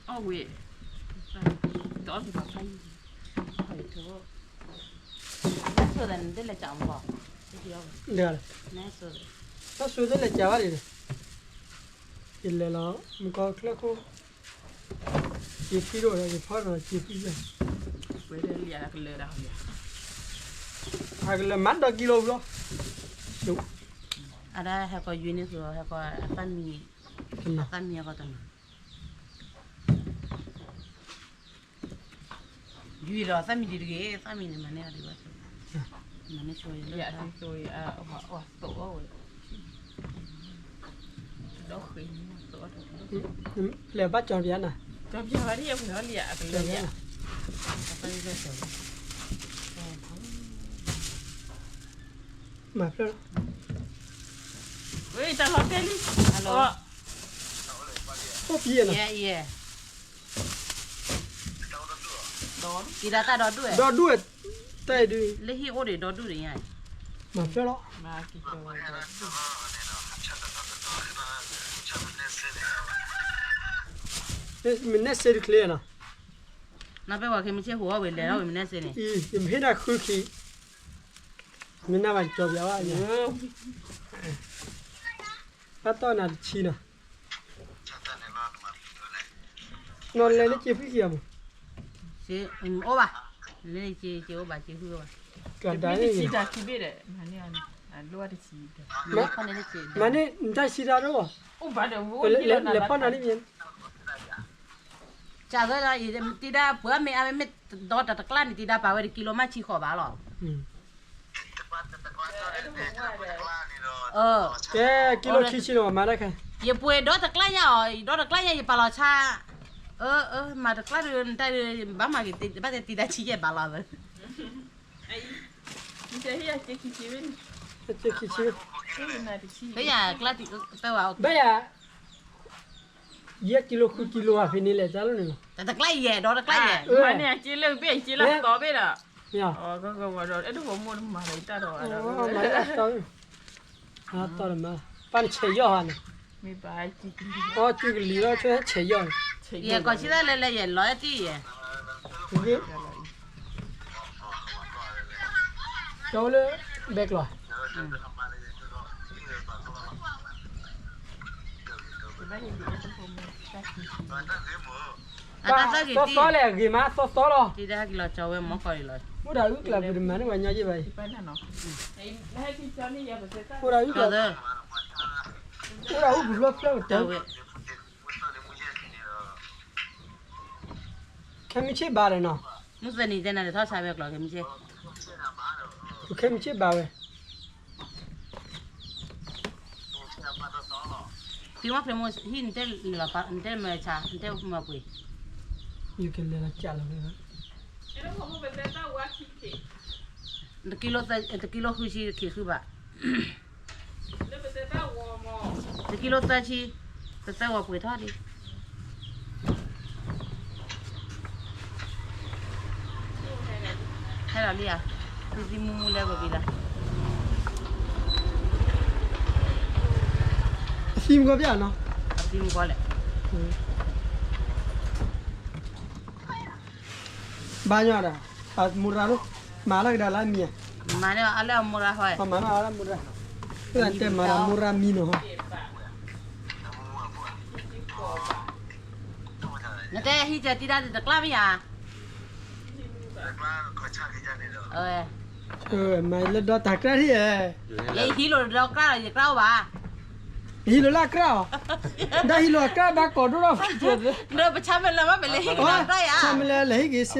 အဝဲဒၣ် အီၣ်ဝံၤ တအီၣ်က့ၤဘၣ်ဖးယံၤ နဆိသးန့ၣ် ဒ်လဲၤကးမီၤ တၢ်ဆိသးလဲၤကးဘၣ်န့ၣ် ယလဲၤလီၤ မုၢ်ကီၢ်ချၢခိၣ် ယဖံဒိၣ်ဒီး ယဖီဒီး ယဖံယဲၢ် အကလဲၤမၤဒီးကံလိလီၤ အဒၣ်ဟဲကီၢ်ယွၤန့ၣ်သိး ဟဲကီၢ်အသၣ်မံၤ အသၣ်မံၤအကီၢ်တနီၤ ယွၤဒီးသၣ်မံၤဒံးတဂ့ၤ သၣ်မံၤန့ၣ်မၤန့ၢ်အီၤဒံးဘၣ် မၤန့ၢ်ဆိယဲၢ် လဲၤဘၣ်ကၠီပျးနၤ ကၠီပျးလံ မၤဖျၢၣ်လီၤ ဝဲတၢ်လီၤတဲလံ အိၣ်ဖံယဲၢ်နီၤ တံၤဒၣ်တၢ်ဒီဒူၣ်ဝဲ ဒီဒူၣ်ဝဲ တၢ်အံၤဒုး လၢဟံၣ်အိၣ်ဒံးဒီဒူၣ်ဒံးညါ မၤဖျၢၣ်လီၤ မ့ၢ်နဲၣ်စ့တချ့နီၤ နပၢ်ဝဲခဲမုၢ်ဆ့ၣ်ဟူးအီၣ်ဝံၤလဲၤထီၣ်ဝံၤမ့ၢ်နဲၣ်စ့န့ၣ် ယမ့ၢ်ဟ့ၣ်ဒၣ်ဃုခံ မ့ၢ်နၢ်ဘၣ်ကၠီပျးဘၣ် ဘၣ်တီၢ်နၤတဆံနီၤ နီၤလဲၤလၢက့ၤဖံက့ၤအီၤ အိၣ်ဘၣ် လၢက့ၤက့ၤအိၣ်ဘၣ်က့ၤဖံအိၣ်ဘၣ် ကဒါန့ၣ် မၤန့ၢ် နတၢ်ဆံတၢ်ဒီး လဲၤဖီၣ်နၤန့ၣ်မ့ၢ် ကၢ်သၢလီၤ တံၤဒၣ်ပှၤမ့ၢ်အါမ့ၢ်ဒီတတကျါန့ၣ် တံၤဒၣ်ပာ်ဝဲတကံလိမးဆံဃိးဘးလီၤ ကဲ ကံလိခံဆံနီၤ မၤတၢ်ခဲ ယပှ့ၤဒီတကျါညါအီၤ ဒီတကျါညါ ယပာ်လီၤဆါ အၢ အၢ မၤတကျါဒီး နတၢ်ဒီး ဘၣ်မၤက့ၤ ဘၣ်တဲတံၤတၢ်ဆံယဲၢ်ဘးလီၤသၢ ဖဲယၤကျါတံၤတၢ်ဝဲ ဘၣ်ယၤ ယဲၢ်ကံလိဃုကံလိအဖဲန့ၣ်လဲၣ် တၢ်လီၤန့ၣ်လီၤ တကျါယဲၢ်ဒီးတကျါယဲၢ် မၤန့ၣ်အက့လၢဘ့ၣ်အက့လၢသီဘ့ၣ်ဒီး အဲၣ်ဒိးမိၢ်တမၤလၢတၢ်ဒီး မၤတၢ်တီ တီတမၤ ပၢ်နဆဲးယီၢ်ဟါန့ၣ် အီၣ်ကၠူကလံၤလီၤ ဆဲးယီၢ်န့ၣ် ယဲၢ်ကီၢ်ဆံသၣ်လဲၤလဲၤယဲၢ်လီၤတံၢ်ယဲၢ် ကၠီလၢ ဘဲကျီၤ အတၢ်သၢဂ့ၤတံၢ် သီသီလဲၣ် အဂ့ၤမး သီသီလီၤ တံၢ်တၢ်ဟဲက့ၤလီၤကၠီဝဲမီၢ်ကီၢ်လီၤ အိၣ်ဒၣ်အုၣ်ကျးပတမၤန့ၢ်ဝဲညီယ့ၢ်ဘၣ်အံၤ အိၣ်ဒၣ်အုၣ်ကျး အိၣ်ဒၣ်အုၣ်ပူၤဖျၢၣ်ဖျၢၣ်ကတၢၢ်ဝဲ ခဲမုၢ်ဆ့ၣ်ဘါဒီးနီၤ မုၢ်သနံၤတဲနၤဒီးထီၣ်ဆါဝဲကျီခဲမုၢ်ဆ့ၣ် ခဲမုၢ်ဆ့ၣ်ဘါဝဲ ဖံမီၢ်ဖျဲးမိၢ်ဟံၣ် နတဲလီၤပာ် နတဲမၤဆါ နတဲမၤပှ့ၤ ယကလဲၤလီၤကၢ်လီၤဝဲ တကံလိ တကံလိဃုဆံ တကံဃုဘး တကံလိသၢဆံ တသၢဝီၤပှ့ၤထီၣ်ဒံး ဟဲလီၤလံဧါ သံသံမူမူလဲပှၤဘံလီၤ အသံမူကီၢ်ပျၢ်နီၤ အသံမူကီၢ်လဲၣ် ဘါညီဒီး အမိၢ်ရၤလီၤ မၤလၢကဒါလၢအမံၤဧါ မၤန့ၢ်အီၤအလၢအမိၢ်ရၤဟီ မၤန့ၢ်အီၤအလၢအမိၢ်ရၤ တဲမၤဒီးမိၢ်ရၤမံနီၤ နတဲဟံးကဲတံၢ်တၢ်တကျါမ့ၢ်ဧါ မၤလၢဒီတၢ်ကျါထံၣ်ဧါ ယဟံးလိာ်ဒီကျါလီၤ ယကျါအိၣ်ဘၣ် ဟံးလိာ်လၢအကျါအီၤ ဒီးဟံးလိာ်အကျါဘၣ်ကီၢ်ဒိၣ်ထီၣ် ဒီးပဆါမဲာ်လၢၤမ့ၢ်ပလဲၤဟံးက့ၤဒီကျါယၤ ဆါမဲာ်လၢလဲၤဟံးက့ၤစ့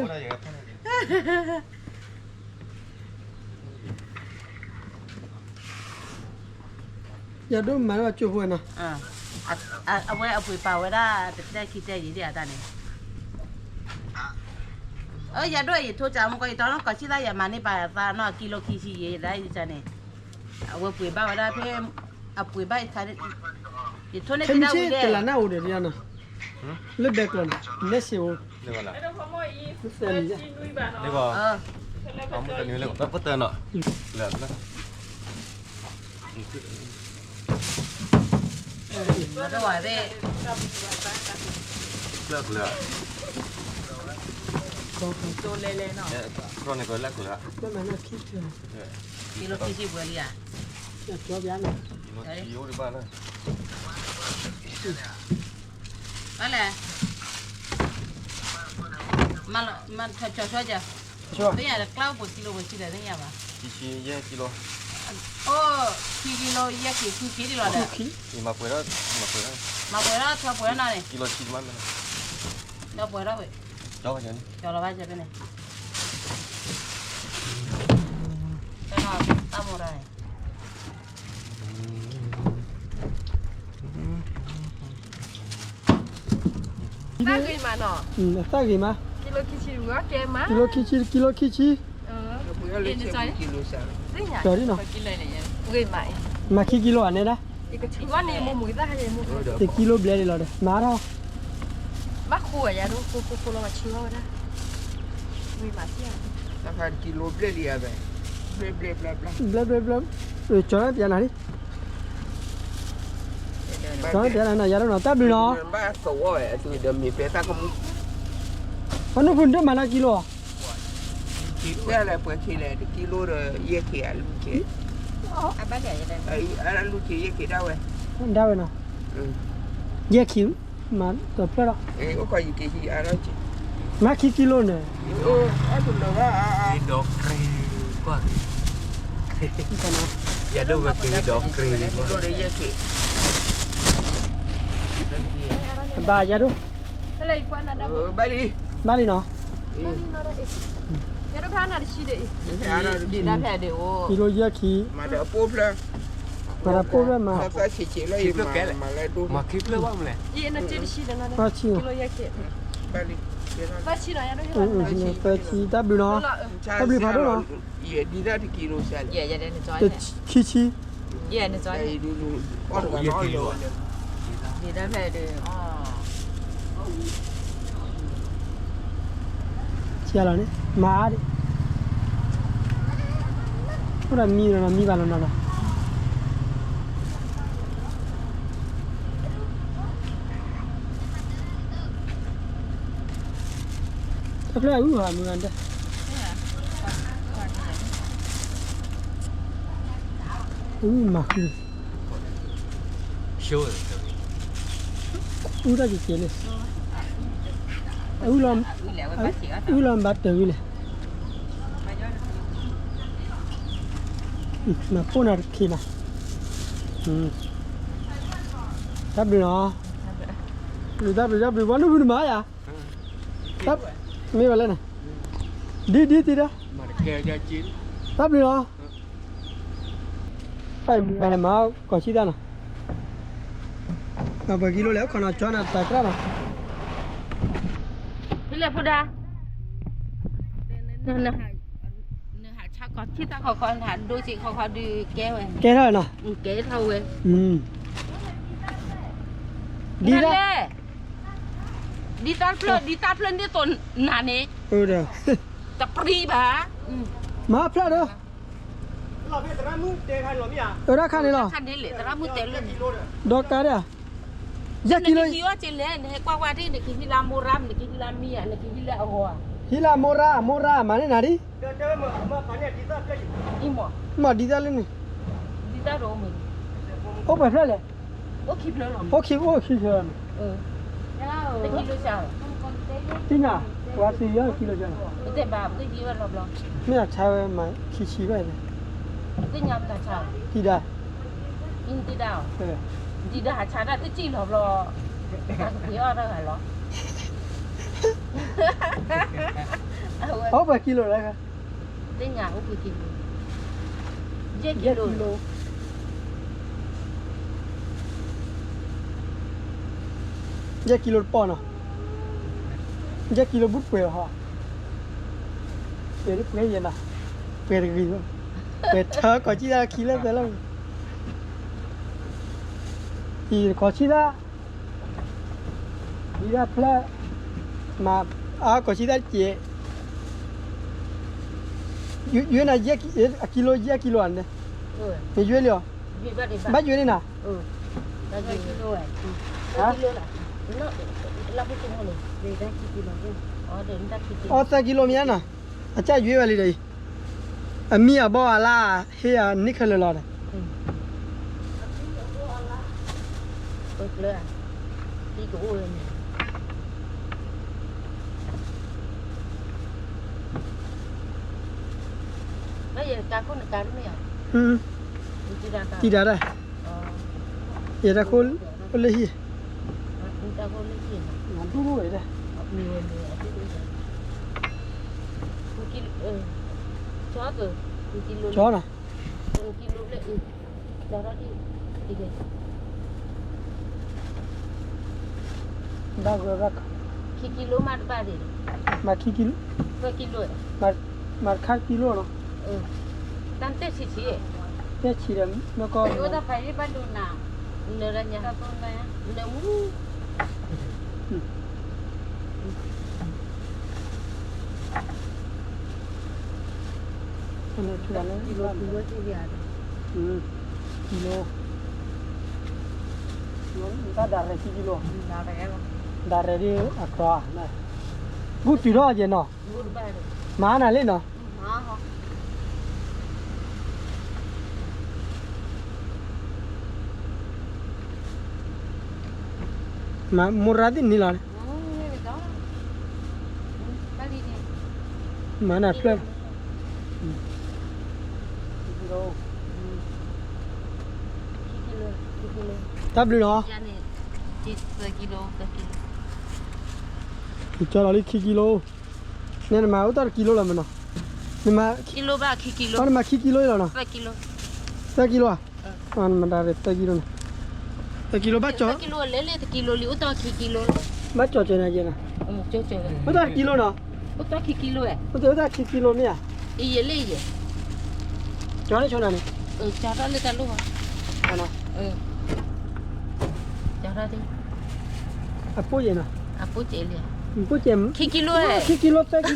ယဒိၣ်မၤလၢအကၠိဖိနီၤ အဝဲအပှ့ၤပာ်ဝဲဒၣ် တတဲခံတဲယံၤဒ်အတၢ်န့ၣ် အၢ ယဒိၣ်ယထိကၢ်မူကီၢ် ယတီနီၢ်ကီၢ်ဆံသၣ် ယမၤန့ၢ်ပာ်သးနီၢ်ကံလိခံဆံယံၤဒ်အံၤန့ၣ် အဝဲပှ့ၤဘၣ်ဝဲဒၣ်ဖဲ အပှ့ၤဘၣ်ယခါန့ၣ် ယထိန့ၢ်ကံဒၣ်ဝံၤဒဲး တလးနၢ်အိၣ်ဒီးဒ်နီၤ လၢဘဲကျီၤန့ၣ် နဲစ့ၢ်အိၣ် လၢပတနီၤ လၢကျၢၤ ကျၢၤန့ၣ်ကလၢကျၢၤ ကံလိခံဆံပှဲၤလံဧါ ဘၣ်လဲၣ် မၤလီၤ မၤထီၣ်ကၠီၣ်ဆွဲကၠီၣ် သ့ၣ်ညါဒီးကျါအိၣ်ပှဲၤကံလိပှဲၤဆံလဲၣ်သ့ၣ်ညါဘၣ် ခံဆံယဲၢ်ကံလိ အိၣ် ခံကံလိယဲၢ်ကံ ဃုကံဒ်လီၤဒီး မၤပှဲၤထီၣ် မၤပှဲၤထီၣ် မၤပှဲၤထီၣ်ထီပှဲၤထီၣ်နီၤန့ၣ် ကံလိဆံမး ဒီပှဲၤထီၣ်ဝဲ ကၠီၣ်လီၤဘၣ်ကၠီၣ်ဖဲန့ၣ် တၢ်မီၢ်တၢ်န့ၣ် သၣ်ဂ့ၤမးနီၤ သၣ်ဂ့ၤမး ကံလိခံဆံ ကံလိခံဆံ ကံလိဆံ ကံလိဆံ ကံလိဆံ မၤခံကံလိဧါန့ၣ်ဒၣ် တကံလိဘျဲၣ်ဒ်လီၤဒီး မၤထီၣ် ဘၣ်ဃိဧါ ယၤဒိၣ် ဃိဃိဃိလီၤ မၤဆံးထီၣ်ဝဲဒၣ် ဝံၤမၤဆံးဧါ တကံလိဘျဲၣ်ဒ်ဧါဘဲ ဘျဲၣ်ဘျဲၣ်ဘျဲၣ်ဘျဲၣ် ဘျဲၣ်ဘျဲၣ်ဘျဲၣ် ကၠီၣ်ပျးနၤလံ ကၠီၣ်ပျးနၤနီၤ ယၤဒိၣ်နီၤ တၢ်ဘျုးနီၤ ဘၣ်သဝီဝဲ အတုၤဒီးမ့ၢ်ပဲတၢ်ကမူ အနုၢ်ဖုနဒိၣ်မၤလၢကံလိဧါ ဝဲလဲၣ်ပှဲၤခံလဲၣ် တကံလိဒီးယဲၢ်ခံအလူက့ အလူက့ယဲၢ်ခံဒၣ်ဝဲ ဒၣ်ဝဲနီၤ ယဲၢ်ခံ မၤတဖျၢၣ်ဒီး မၤခံကံလိန့ၣ် ဒီးကြ့ကွၢ် ယဒိၣ်ဝဲက့ၤဒီးကြ့ ဘၣ်ယၤဒိၣ် ဘၣ်လံနီၤ ကံလိယဲၢ်ခံ မၤတၢ်ပိၢ်ဖျၢၣ် မၤတၢ်ပိၢ်ဖျၢၣ်မး မၤခံဖျၢၣ်ဘၣ်မလဲၣ် မၤခံဖျၢၣ်ဘၣ်မလဲၣ် ဘၣ်ဆံး သၢဆံ, တၢ်ဘျုးနီၤ, တၢ်ဘျုးဖးဒိၣ်နီၤ, တဆံ, ခံဆံ, ဆံလီၤန့ၣ်, မၤအါဒံး, အိၣ်ဒီးမံလီၤနီၤ, မံဘၣ်လီၤနီၤလီၤ. တၢ်ဖျၢၣ်အုၣ်ဟးမုၢ်ဂၤဒဲး, အုၣ်မၤဃု, အုၣ်တၢ်ကကဲလံ, အုၣ်လီၤ, အုၣ်လီၤဘၣ်တၢ်ဝံၤလဲၣ်. မၤပိၢ်နၤတခံနီၤ, တၢ်ဘျုးနီၤ, တၢ်ဘျုး တၢ်ဘျုး တၢ်ဘျုး ပှၤနုာ်ဖုနမၤယၤ, မ့ၢ်ဝဲလဲၣ်န့ၣ်, ဒ်ဒ်တံၤဒီး, တၢ်ဘျုးနီၤ, ပမၤကီၢ်ဆံၣ်တၢ်နီၤ, ပှၤကံလိလဲၣ် ခီနီၤ ကၠီနၤတၢ်ကြၢးနီၤ, ဖဲလဲၣ်ဖိဒါ နဟးဆါကီၢ်ဆံၣ်တၢ်ခီခီ နဟးဒိစ့ၢ်ခီခီဒုးကဲဝဲ, ကဲထီၣ်နီၤ, ကဲထီၣ်ဝဲ, ဒ်လဲၣ်, ဒ်တၢ်ဖျၢၣ် ဒ်တၢ်ဖျၢၣ်န့ၣ်သိးနၤန့ၣ်, တပြံဘၣ်, မၤဖျၢၣ်ဒီး, အၢ တၢ်ခါန့ၣ်လီၤ, ဒီးကါဒၣ်, ယဲၢ်ကံလိ, နကဟံးအီၣ်က့လဲၣ် နဟဲကွၢ်ကွၢ်ဒ် နကဟံးလၢမိရါ နကဟံးလၢမံယၤ နကဟံးလၢအဂီၤဧါ, ဟံးလၢမိရါ မိရါ မၤန့ၢ်နၤဒ် မ့ၢ်ဒ်သိးလၢန့ၣ်, အိၣ်ပှဲၤဖျၢၣ်လဲၣ်, အိၣ်ခံဖျၢၣ်လီၤ, သ့ၣ်ညါ, ပှၤသ့ၣ်ညါခံလိာ်စၢၤ, မ့ၢ်အဆါဝဲမၤခံဆံဘၣ်လဲၣ်, တံၤဒါ, တံၤဒါ, တံၤဒါဟးဆါတၢ်တစံၣ်လီၤဘျီ, အကပှ့ၤအီၣ်တၢ်ဂၤလီၤ, အိၣ်ပှဲၤကံလိာ်လဲၣ်, သ့ၣ်ညါအိၣ်ပှဲၤကံလိာ်, ယဲၢ်ကံလိာ် ယဲၢ်ကံလိာ်တပီၢ်နီၤ, ယဲၢ်ကံလိာ်ဘူးတပှဲၤဘၣ်ဟီ, ပှဲၤတပှဲၤယဲၢ်နီၤ, ပှဲၤတဂ့ၤ, ပှဲၤထၢကီၢ်ကံၣ်တၢ်ခံလၢသၢလီၤ, အံၤကီၢ်ဆံၣ်တၢ်, ဒ်တၢ်ဖျၢၣ်, မၤအါကီၢ်ဆံၣ်တၢ်တက့ၢ်, ယွဲနၤ အကံလိာ်ယဲၢ်ကံလိာ်ဧါန့ၣ်, နယွဲလံဧါ, ဘၣ်ယွဲန့ၣ်နၤ အီသၢကံလိာ်မ့ၢ်ဧါနီၤ, အကစၢ်ယွဲဝဲလံဒီးအံၤ, အမံအဘီအလါ ဟ့ၣ်အနံၣ်ခဲလၢာ်လီၤဒီး, တံၤဒါဒၣ်, ယတၢ်ဃိလၢဟံၣ်, ကၠီနီၤ, မၤခံကံလိာ်, မၤတခါကံလိာ်နီၤ, တၢ်တဲဆံးဆံး, တဲဆံးဒီး နကီၢ် ကံလိာ်, တၢ်ဒၣ်ရဲၣ်ခံကံလိာ်, ဒၣ်ရဲၣ်ဒ်အကျီ, ဘူၣ်တုၤထီၣ်ယဲၢ်နီၤ, မၤနၤလံနီၤ, မၤမိၢ်ရါသ့ၣ်န့ၣ်လီၤ, မၤနၤဖျၢၣ်, တၢ်ဘျုးနီၤ, ကၠီလီၤလံခံကံလိာ်, နဲနမၤအိၣ်တၢ်တကံလိာ်လီၤမနီၤ, နမၤ, နမၤခံကံလိာ်လီၤနီၤ, သၢကံလိာ်ဧါ, နမၤတၢ်ရဲၣ်သၢကံလိာ်န့ၣ်, သၢကံလိာ်ဘၣ်ကၠီ, ဘၣ်ကၠီကဲနၤယဲၢ်နီၤ အိၣ်တၢ်ကံလိနီၤ, အိၣ်တၢ်ခံကံလိမ့ၢ်ဧါ, ကၠီန့ၣ်ဆိနၤန့ၣ်, အပိၢ်ယဲၢ်နီၤ, ခံကံလိ, ခံကံလိ သၢကံလိ,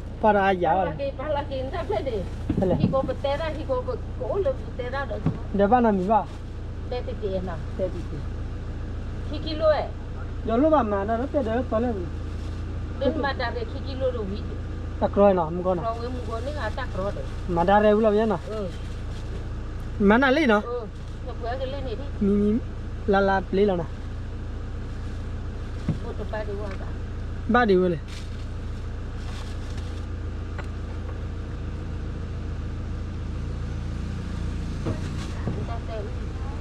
ပာ်ဒီးအယၤဘၣ်, ဒီးဘၣ်နီတမံၤဘၣ်, ခံကံလိ, ယလိၣ်ဘၣ်မၤဒီးလၢတဲဒီးလၢသီလဲၣ်, တၢ်ကြီနီၤ မုၢ်ဂီၢ်နီၤ, မၤဒါရဲၣ်ဝံၤလီၤမ့ၢ်နီၤ, မၤဒါရဲၣ်ဝံၤလီၤ, မံမံ လါလါပျ့ၤလီၤနီၤ, ဘၣ်ဒံးဝဲလဲၣ်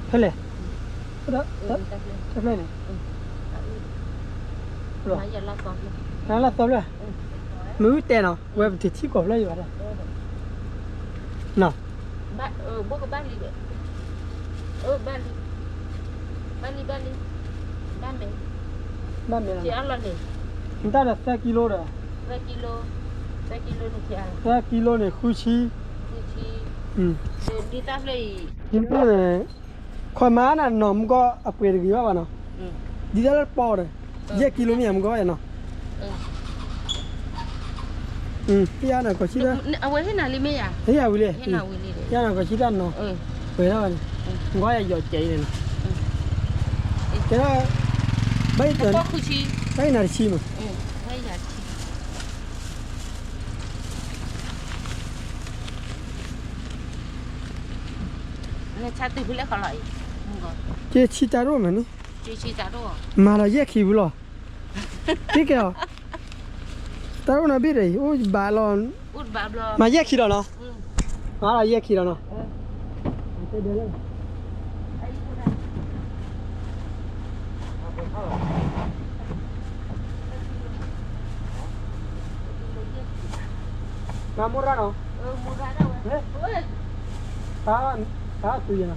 ဖဲလဲၣ်, တဖျၢၣ်န့ၣ်, လၢသီဖျၢၣ်, မ့ၢ်ဝံတဲနီၤ ဝဲပတထံၣ်ကိးဖျၢၣ်ယဘၣ်, ဘၣ်လံ, ဘၣ်လံ, ဘၣ်လံ, ဘၣ်မ့ၢ်, နတၢ်ဒီးသၢကံလိဒီး, သၢကံလိန့ၣ် ဃုဆံ, ဃုဆံ, ဒ်တၢ်ဖျၢၣ်အံၤ, န့ၣ်, ခီမၤနၤနီၤမုၢ်ဂီၢ်အပှဲၤတဂ့ၤဘၣ်ဘၣ်နီၤ, ဒ်တၢ်လၢပီဒီး, ယဲၢ်ကံလိမ့ၢ်ဧါမုၢ်ဂီၢ်နီၤ, ဟ့ၣ်ယၤနီၤကီၢ်ဆံတၢ်, အဝဲဟ့ၣ်နၤလံမ့ၢ်ဧါ, ဟ့ၣ်ယၤဝံၤလံ, ဟ့ၣ်ယၤနီၤကီၢ်ဆံတၢ်နီၤ, ပှဲၤထီၣ်ဘၣ်န့ၣ်, မုၢ်ဂီၢ်ယၤယီၤကဲအံၤန့ၣ်နီၤ, ကဲ, ဘၣ်အံၤ, ဘၣ်အံၤနၤတဆံမး, ကဲဆံတၢ်ရိၣ်မးန့ၣ်, မၤလီၤယဲၢ်ခံဝံၤလီၤ, ကဲကဲအီၤ, တၢ်ရိၣ်နီၤဘ့ၣ်ဒီးအံၤ အိၣ်ဘၣ်လီၤ, မၤယဲၢ်ခံလီၤနီၤ, မၤလီၤယဲၢ်ခံလီၤနီၤ မၤမိၢ်ရၣ်နီၤ, တၢ်သူယဲနီၤ,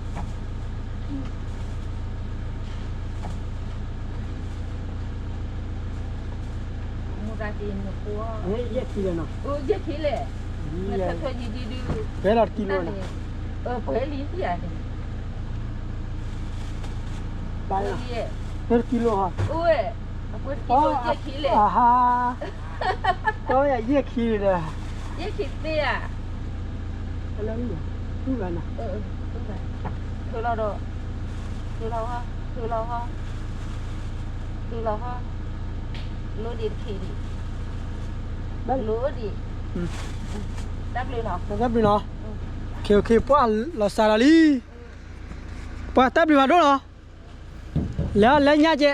ယဲၢ်ခံလီၤနီၤ, ပှဲၤလီၤတကံလိနီၤ, ပှဲၤလံ, ပှဲၤတကံလိဟီ, အဟါ, ကီယဲၢ်ခံဒီး, ယဲၢ်ခံသ့ဧါ, လၢ, ထုဂၤနီၤ, ထုလီၤဒီး, ထုလီၤဟီ, ထုလီၤဟီ, ထုလီၤဟီ, လိၣ်ဒံးတခံဒံး, လိၣ်ဒံး, တၢ်ဘျုးနီၤ, တၢ်ဘျုးနီၤ, ပှၤလီၤစှၤလီၤလံ, ပှၤတၢ်ဘျုးဖးဒိၣ်နီၤ, လဲၤအီၤလဲၤညါကဲး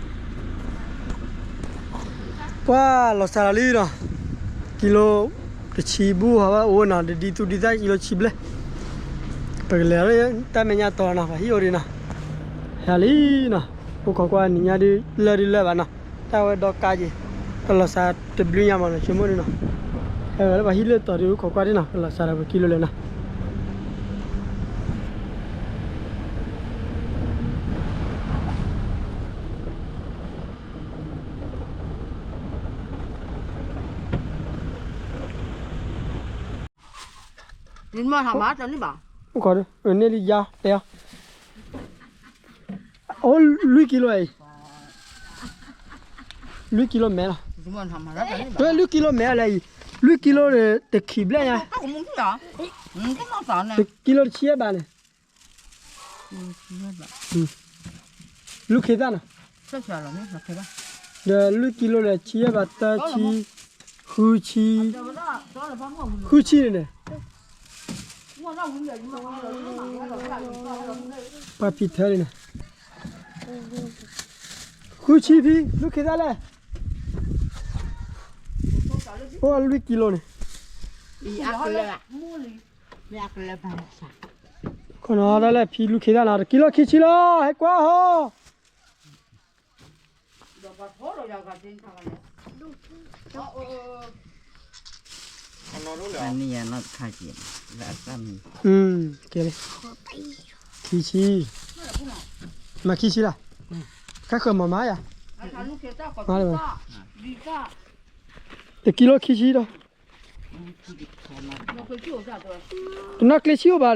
ပှၤလီၤစှၤလီၤလံနီၤ, ကံလိတဆံဘူၣ်ဟီဘၣ်အိၣ်နီၤ, ဒ်ဒ်သူဒ်သၣ်ကံလိဆံဘျဲၣ်, ပကလဲၤလၢတၢ်မဲာ်ညါတီၤနီၤ, ပှၤဟံၣ်အိၣ်ဒံးနီၤ, ဟဲလံနီၤ, အိၣ်ခိးကွၢ်နံၤညါဒုးလၢဒုးလၢဘၣ်နီၤ, တၢ်ဝဲဒီကါက့ၤ, ကလီၤစှၤတဘျုးညါမးနီၤ, ဆိကမိၣ်ဒုးနီၤ, ဟဲဝဲလၢပှၤဟံၣ်လၢတီၤဒုး အိၣ်ခိးကွၢ်ဒံးနီၤ, ကလီၤစှၤဒီးပကံလိလဲၣ်နီၤ. န့ၣ်လံယါတဲအီၤ, အိၣ်လွံၢ်ကံလိအံၤ, လွံၢ်ကံလိမဲလီၤ, လွံၢ်ကံလိမဲလီၤအံၤ, လွံၢ်ကံလိဒီးတခံဘျဲၣ်ညါ, ကံလိတဆံယဲၢ်ဘးန့ၣ်, လူၢ်ခ့သၣ်နီၤ, ဒီးလွံၢ်ကံလိဒီးဆံယဲၢ်ဘး သၢဆံ, ဃုဆံ, ဃုဆံန့ၣ်န့ၣ်, ပှၤဖံးထၢလံန့ၣ်, ဃုဆံဖံ လူၢ်ခ့သၣ်လဲၣ်, အိၣ်လွံၢ်ကံလိန့ၣ်, ခီနီၤဒၣ်လဲၣ်ဖံလူၢ်ခ့သၣ်နီၤ တကံလိခံဆံလီၤ ဟဲကွၢ်ဟီ ကဲလံ, ခံဆံ, မၤခံဆံလၢ်, ခဲဃၢၤမၤမၤယၤ, မၤလၢၤဘၣ်, တကံလိခံဆံဒီး, တနီၣ်ကျ့ဆံအိၣ်ဘၣ်ဒီး, ဟါ,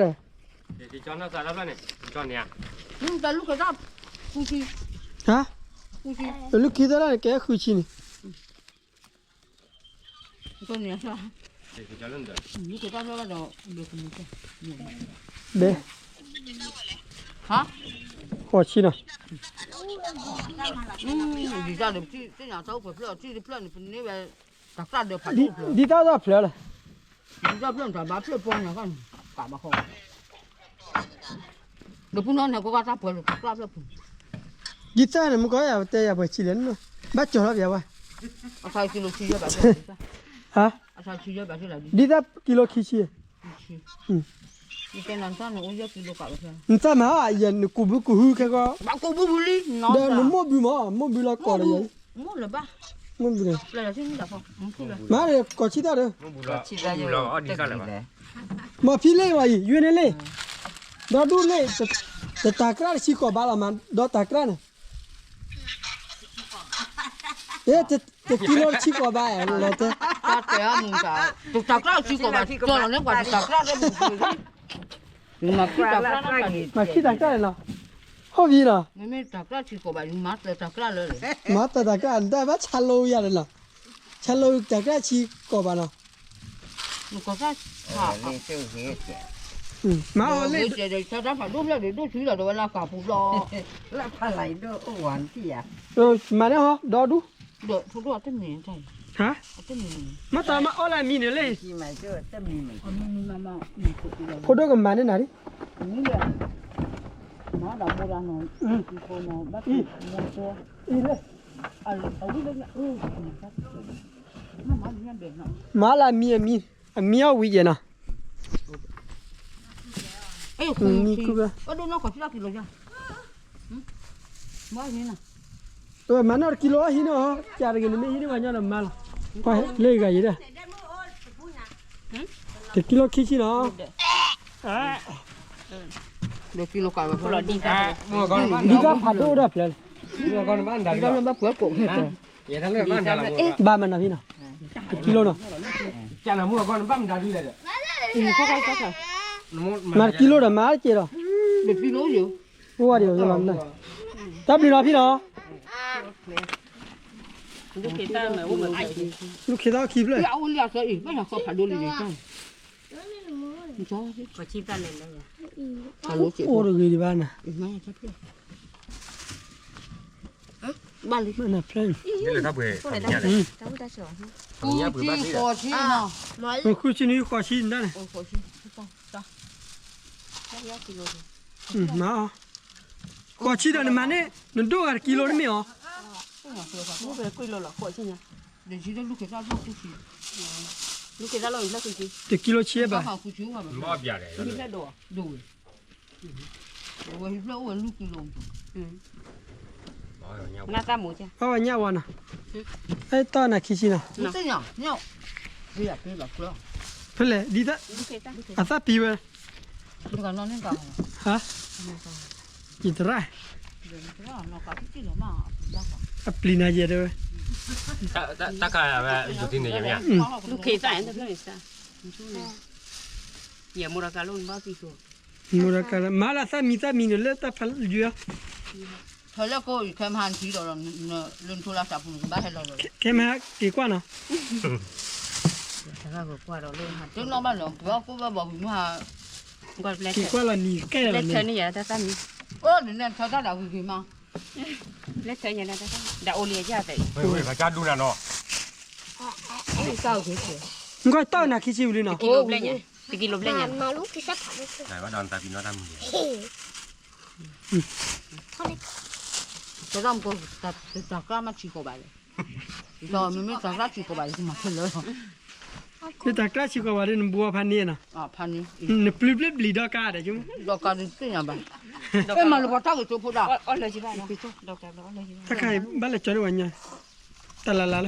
တလူၢ်ခံသၢလၢ်န့ၣ်ကဲဃုဆံန့ၣ် ဘဲ, ဃိးဆံနီၤ, ဒ်တၢ်ဒီးဖျၢၣ်, ဒ်တၢ်ဒီးဖျၢၣ်လၢ, ဒ်တၢ်ဒီးဖျၢၣ်လၢ, ဒ်တၢ်ဖျၢၣ်န့ၣ် တၢ်ဘၣ်ဖျၢၣ်ပီညါဃီန့ၣ်, ပာ်ဘၣ်ဃီ, ဒီးပူၤနီၤန့ၣ် ကကတၢ်ပှဲၤလၢတၢ်ဖျၢၣ်ပူၤ, ဒ်တၢ်န့ၣ် မုၢ်ကီၢ်ယၤပတဲယၤပှဲၤဆံလဲၣ်နီၤ, ဘၣ်ကၠီၤလီၤပျးဝဲ, ဟါ, ဒ်တၢ်ကံလိခံဆံ, နတၢ်မၤအီၤယဲၢ်နကူးဘုကူးဟုခဲကီ, ဒီးနမိၢ်ဘုမး, မိၢ်ဘုလီၤကိးဒီးယဲၢ်, မိၢ်ဘု, မၤဒီးကိးဆံတၢ်ဒီး, မၤဖံလ့ၣ်ဝဲအံၤ ယွၤန့ၣ်လ့ၣ်, ဒီဒူၣ်လ့ၣ်, တတၤကြၢ်တဆံကိာ်ဘၣ်လီၤမး, ဒီးတၤကြၢ်န့ၣ်, တကံလိတဆံကိာ်ဘၣ်လီၤတဲ, တတၤကြၢ်တဆံကိာ်ဘၣ်, ကၠီလီၤန့ၢ်ပှၤတတၤကြၢ်လၢမုၢ်, မၤခံတၤကြၢ်န့ၣ်လီၤ, ဟီၣ်ဝံၤလီၤ, မ့မ့ၢ်တၤကြၢ်ဆံကိာ်ဘၣ်, မၤတၤကြၢ်လၢ, မၤတၤကြၢ် နတၢ်ဘၣ်ဆါလိယၤန့ၣ်လီၤ, ဆါလိတၤကြၢ်ဆံကိာ်ဘၣ်နီၤ မၤအီၤလၢ, မၤန့ၢ်ဟီ ဒီဒူၣ်, ဟါ, မၤတၢ်မၤအီၣ်လၢအမံၤန့ၣ်လၢ, ဖိဒိၣ်ကမၤန့ၢ်နၤဒ်, မၤလၢအမံၤအမံၤ, အမံၤအီၣ်ဝံၤယဲၢ်နီၤ, မၤနီၢ်တကံလိဟံးန့ၢ်, ကၢ်တဂ့ၤ နမ့ၢ်ဟံးန့ၢ်ဝဲညီဒီးမၤလီၤ, လၢဂၤယဲၢ်ဒီး, တကံလိခံဆံနီၤ, ဒ်တၢ်ဖးဒိၣ်ဒၣ်ဖျၢၣ်လီၤ, ဘၣ်မနုၤဖံနီၤ, တကံလိနီၤ, မၤတကံလိဒီးမၤတက့ၢ်ဒီး, အိၣ်ဝဲဒံးလီၤဖံနီၤ, လူၢ်ခ့သၣ်ခံဖျၢၣ်, အိၣ်တဂ့ၤဒံးဘၣ်နၤ, ဘၣ်လံ, ဘၣ်နၤဖျၢၣ်န့ၣ်, ဃုဆံနွံ ဃိးဆံနၤန့ၣ်, မၤအီၤ, ဃိးဆံဒီးနမၤန့ၢ် နဒိၣ်ဂၤတကံလိတမ့ၢ်အီၤ, တကံလိဆံဘၣ်, ဘၣ်ဝဲညၣ်ဝါနီၤ, အဲၣ်တီၢ်နၤခံဆံနီၤ, ဖဲလဲၣ်, ဒ်အသၣ်ပံၤဝဲ, ဟါ, ယတရၣ်, အပျံၤနၤယဲၢ်တဲဝဲ, တၢ်ခါဝဲ, ယိၤတံန့ၣ်ယမ့ၢ်, လူၢ်ခ့သၣ်, ယမိၢ်တၢ်ကါလိၣ်နဘၣ်သံသိ, မၤလၢသၣ်မံၤသၣ်မံၤန့ၣ်လၢတၢ်ဖးယွၤ, ခဲမဟါက့ၤကွၢ်နီၤ, က့ၤကွၢ်လီၤနံၤကဲလီၤန့ၣ်, နကွၢ်တီၢ်နၤခံဆံဝံၤလံနီၤ, တကံလိဘျဲၣ်ညါ, တၢ်မ့ၢ်တၢ်ကျၢၢ်ဆံးကိာ်ဘၣ်လၢ, မ့ၢ်တၢ်ကျၢၢ်ဆံးကိာ်ဘၣ်ဒီး နပျုၤဘျ့ဘျံးဒီကါဒီး, ဒီကါဒုးသ့ၣ်ညါဘၣ်, အဲၣ်မၤလၢပှၤတၢ်ဂ့ၤတိဖိဒၣ်, တၢ်ခါအံၤဘၣ်လဲၤကၠီဒ်ဝဲညါ, တၢ်လၢ်လၢ်လၢ,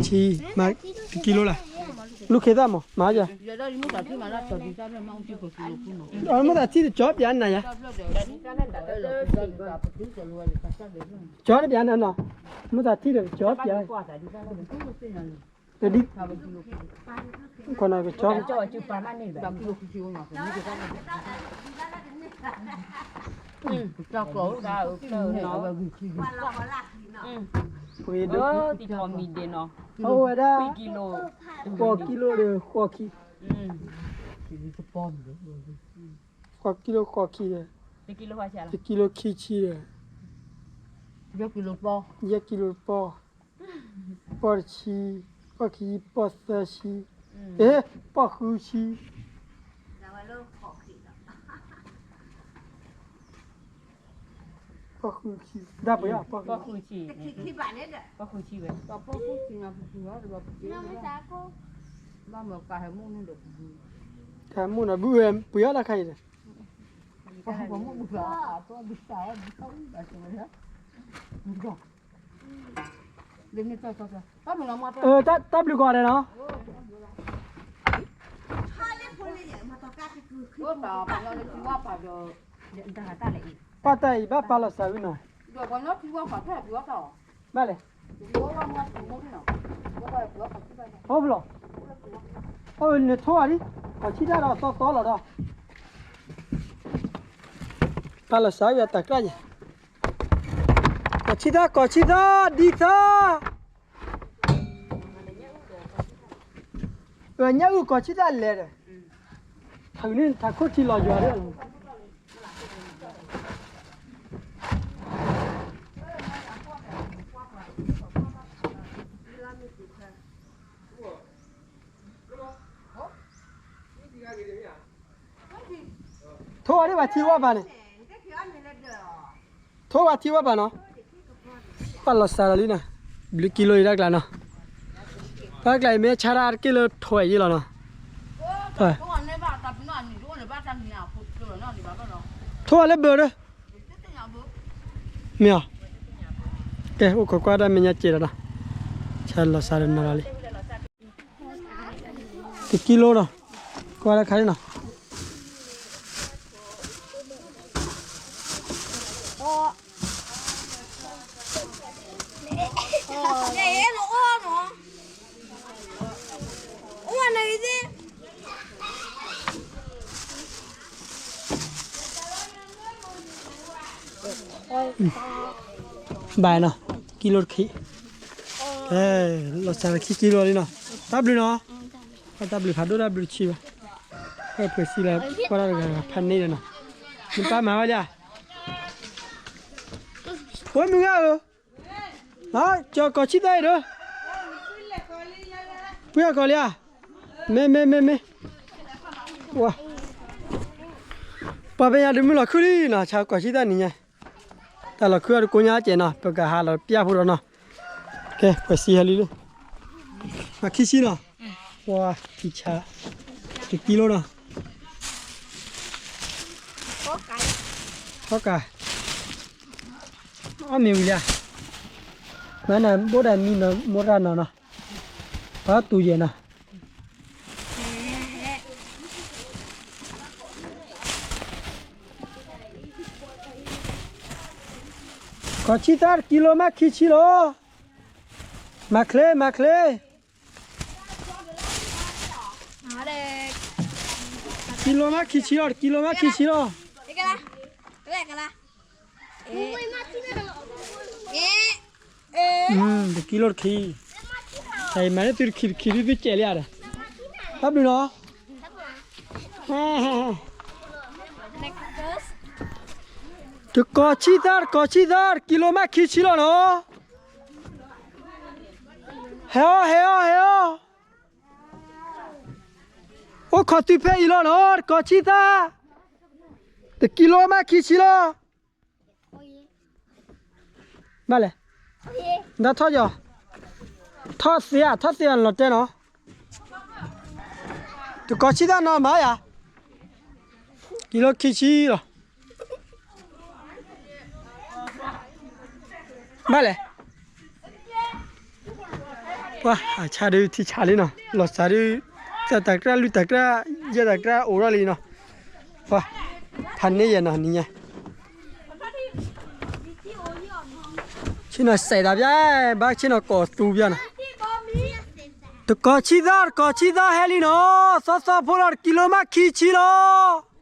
ဆံ, မၤတကံလိလၢ် လူၤခ့သၣ်မး မၤယၤ, အမ့ၢ်သးထံၣ်တကၠီပျးနၤယၤ, ကၠီတပျးနၤနီၤ, မ့ၢ်သးထံၣ်ဒီးကၠီပျး, တဒ်, ကၠီ, ပှ့ၤဒိၣ်, အဝဲဒၣ်, ဃိးကံလိဒီးဃိးခံ, ဃိးကံလိဃိးခံဒီး, တကံလိခံဆံဒီး, ယဲၢ်ကံလိပီ, ပီၢ်တဆံ, ပီၢ်ခံ, ပီၢ်သၢဆံ, ပီၢ်ဃုဆံ, ပီၢ်ဃုဆံ, ဒၣ်ပှ့ၤ, ပီၢ်ဃုဆံ, ပီၢ်ဃုဆံဝဲ, ကဲမူၣ်နီၤ ဘုဝဲပှ့ၤအီၣ်တၢ်ခါအံၤဒီး, တၢ်ဘျုးကီးဒဲးနီၤ, ပၢ်တၢ်အံၤဘၣ်ပာ်လီၤစးဝံၤနီၤ, ဘၣ်လဲၣ်, အိၣ်ဘျီ, အိၣ်နထိၣ်အီၤလံ, ကီၢ်ဆံၣ်တၢ်ဒီးသီသီလီၤဒီး, ပာ်လီၤစးဝံၤအတၢ်ကြၢ်ယဲ, ကီၢ်ဆံၣ်တၢ် ကီၢ်ဆံၣ်တၢ် ဒ်သၢ ညၣ်အုၣ်ကီၢ်ဆံၣ်တၢ်လဲၤဒီး, ထးန့ၣ်ထးခိၣ်ထံလီၤယွၤဒီး ထိၣ်ဝဲဒၣ်ဘၣ်ထံဝဲဘၣ်န့ၣ်, ထိၣ်ဝဲထံဝဲဘၣ်နီၤ, ပာ်လီၤစးလီၤလံနီၤ, ဘျုးကံလိအံၤတၢ်ကျါနီၤ, တၢ်ကျါအံၤမ့ၢ်ဆါတၢ်တက့ၢ်လၢထွဲးယ့ၢ်လီၤနီၤ, ထိၣ်ဝဲလၢဘၢၣ်ဒီး, မ့ၢ်အီၤ, ကဲအိၣ်ခိးကွၢ်တၢ်မဲာ်ညါစဲးဒီးနီၤ, ဆါလီၤစးဒီးနီၤလီၤလံ. တကံလိနီၤ, ကွၢ်တၢ်ခါန့ၣ်နီၤ, ဘၣ်နီၤ, ကံလိတခံ, လီၤစးလၢခံကံလိလံနီၤ, တၢ်ဘျုးနီၤ, တၢ်ဘျုးဖးဒိၣ်တၢ်ဘျုးတဆံးဘၣ်, ဖဲပှဲၤစံလၢကွၢ်တၢ်တဂၤဖးန့ၣ်ဒီးနီၤ, နပၢ်မၤဝဲလံဧါ, ဖိမုၣ်ဂၤဧၢ, ကၠီၤကီၢ်ဆံၣ်သၣ်အံၤဒီး, ပှ့ၤအကီၢ်လံဧါ, မ့ၢ်မ့ၢ်မ့ၢ်မ့ၢ်, ပှၤဖဲညါဒုးမုၢ်လီၤခုၣ်လံနီၤ, ဆါကီၢ်ဆံၣ်သၣ်နံၤညါ, တၢ်လီၤခုၣ်အီၤတကိညါကဲးနီၤ, ပကဟးလီၤပျၢ်ဖိဒီးနီၤ, ကဲပှဲၤစံဟဲလံလံ, မၤခံဆံနီၤ, ပှၤထံဆါ, တကံလိနီၤ, ဟီကၤ, အီၣ်မ့ၤဝံၤလံဧါ, မ့ၢ်နဘိၣ်ဒၣ်မံနီၤ မိၢ်ရၢ်နီၤနီၤ, ပှၤတူၢ်ယဲၢ်နီၤ. ကီၢ်ဆံၣ်သၣ်တကံလိမးခံဆံလီၤ, မၤချ့ မၤချ့, ကံလိမးခံဆံလီၤ, တကံလိမးခံဆံလီၤ. တကံလိတခံ, တၢ်အံၤမၤန့ၢ်သုတခံတခံဒုးသုကဲးလံဧါဒီး, တၢ်ဘျုးနီၤ. တကီၢ်ဆံၣ်သၣ် တကီၢ်ဆံၣ်သၣ် တကံလိမးခံဆံလီၤနီၤ. ဟဲအီၣ် ဟဲအီၣ် ဟဲအီၣ်, အိၣ်ခိးသုဖဲအံၤလီၤနီၤ တကီၢ်ဆံၣ်သၣ်, တကံလိမးခံဆံလီၤ. ဘၣ်လဲၣ်, နထီၣ်ယီၤ, ထီၣ်သ့ဧါ ထီၣ်သ့ဧါ နလီၤတဲနီၤ. တကီၢ်ဆံၣ်သၣ်နီၤမၤယၤ, ကံလိခံဆံလီၤ. ဘၣ်လဲၣ်. ပှၤအဆါဒုးထံဆါလံနီၤ, လီၤစးဒုး, သၢတၢ်ကြၢး လွံၢ်တၢ်ကြၢး, ယဲၢ်တၢ်ကြၢးအိၣ်ထီၣ်လံနီၤ, ပှၤ, ဖးန့ၢ်ယဲနီၤ နံၤညါ, ဆ့ၣ်နီၤစဲးတၢ်ပျဲ, ဘၣ်ဆ့ၣ်နီၤကိးသူပျဲနီၤ, တကိးဆံသၢ တကိးဆံသၢဟဲလံနီၤ, သီသီဖိလီၤ တကံလိမးခံဆံလီၤ.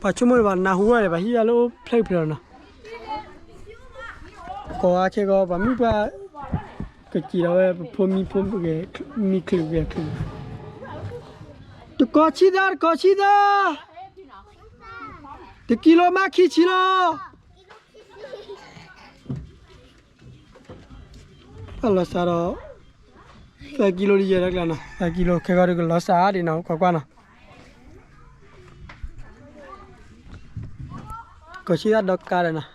ပှၤဆိကမိၣ်ဘၣ်နၢ်ဟူဝဲဒီး ပှၤဟံၣ်ဝဲလၢအိၣ်ဖျဲၣ်ဖျဲၣ်လီၤနီၤ, ကိးအါခဲကီး ပှၤမုၣ်ပှၢ်, ကစံးလီၤဝဲ ပဖိမံဖိမုၣ်ဂဲၤ, မံချုးဂဲၤချုး, တကိးဆံသၢ တကိးဆံသၢ, တကံလိမးခံဆံလီၤ. အလီၤစးဒီး, သၢကံလိဒ်ယဲတၢ်ကျါနီၤ, သၢကံလိခဲကီးဒုး ကလီၤစးဒံးနီၤ, ကွၢ်ကွၢ်နီၤ, ကိးဆံသၢဒီးကါဒီးနီၤ,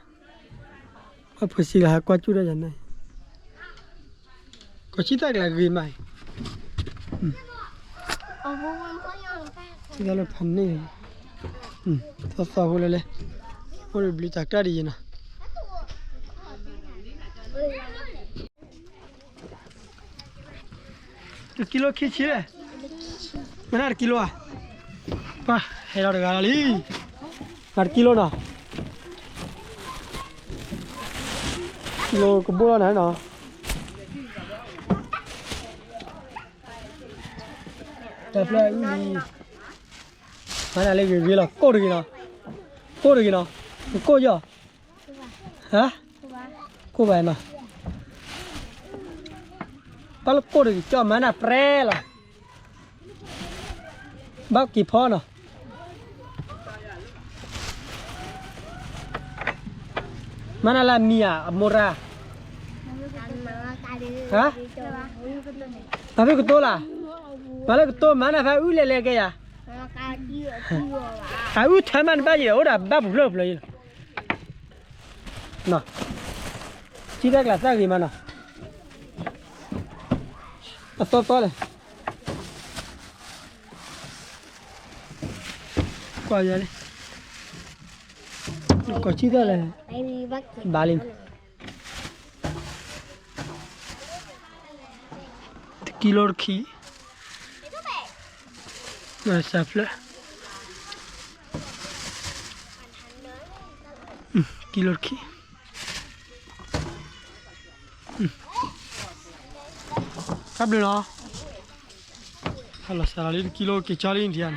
အဖိစံးလၢဟးကွၢ်ကၠူၣ်တၢ်ယၤန့ၣ်, ကိးဆံသၢကျါဂ့ၤမးအံၤ, ဆံသၢလၢဖးန့ၢ်, သီသီဖိလၢလဲၣ်, အိၣ်ဒီးဘျုးတၢ်ကြၢးဒ်ယဲနီၤ. တကံလိခံဆံလဲၣ်, မ့ၢ်နတကံလိဧါ, ပှၤဟဲလီၤတဂၤလီၤလံ, နတကံလိနီၤ, ကံလိကဘိၣ်လီၤနၤနီၤ, တၢ်ဖျၢၣ်အုၣ်လံ, မၤနၤလၢဂ့ၤဂ့ၤလီၤ, ကိၢ်တဂ့ၤနီၤ, ကိၢ်တဂ့ၤနီၤ, ကိၢ်ယီၤ, ဟါ, ကိၢ်ဘၣ်နီၤ, ဘၣ်လၢကိၢ်တဂ့ၤကၠီ မၤနၤပြဲလီၤ, ဘၣ်က့ၤဖီနီၤ, မၤနၤလၢအမံၤဧါ အမိၢ်ရၢ်, ဟါ, မၤဖဲကတိၤလၢ်, မၤလၢကတိၤ မၤနၤဖဲအုၣ်လဲၤလဲၤကဲယၤ, အအုၣ်ထၢမးနဘၣ်ယဲၢ် အိၣ်ဒၣ်ဘၣ်ပူၤဖျၢၣ်ပူၤဖျၢၣ်ယဲၢ်လီၤ, ဆံသၢကျါသၢဂ့ၤမးနီၤ, အသီသီလဲၣ်, ကွၢ်ယၤလံ, ကိးဆံသၢလဲၣ်, ဘၣ်လံ, တကံလိတခံ, စးဖျၢၣ်, ကံလိတခံ, တၢ်ဘျုးလီၤ, ဟဲလီၤစးလီၤလံ တကံလိက့ၤကၠီလံနထံၣ်ဧါန့ၣ်,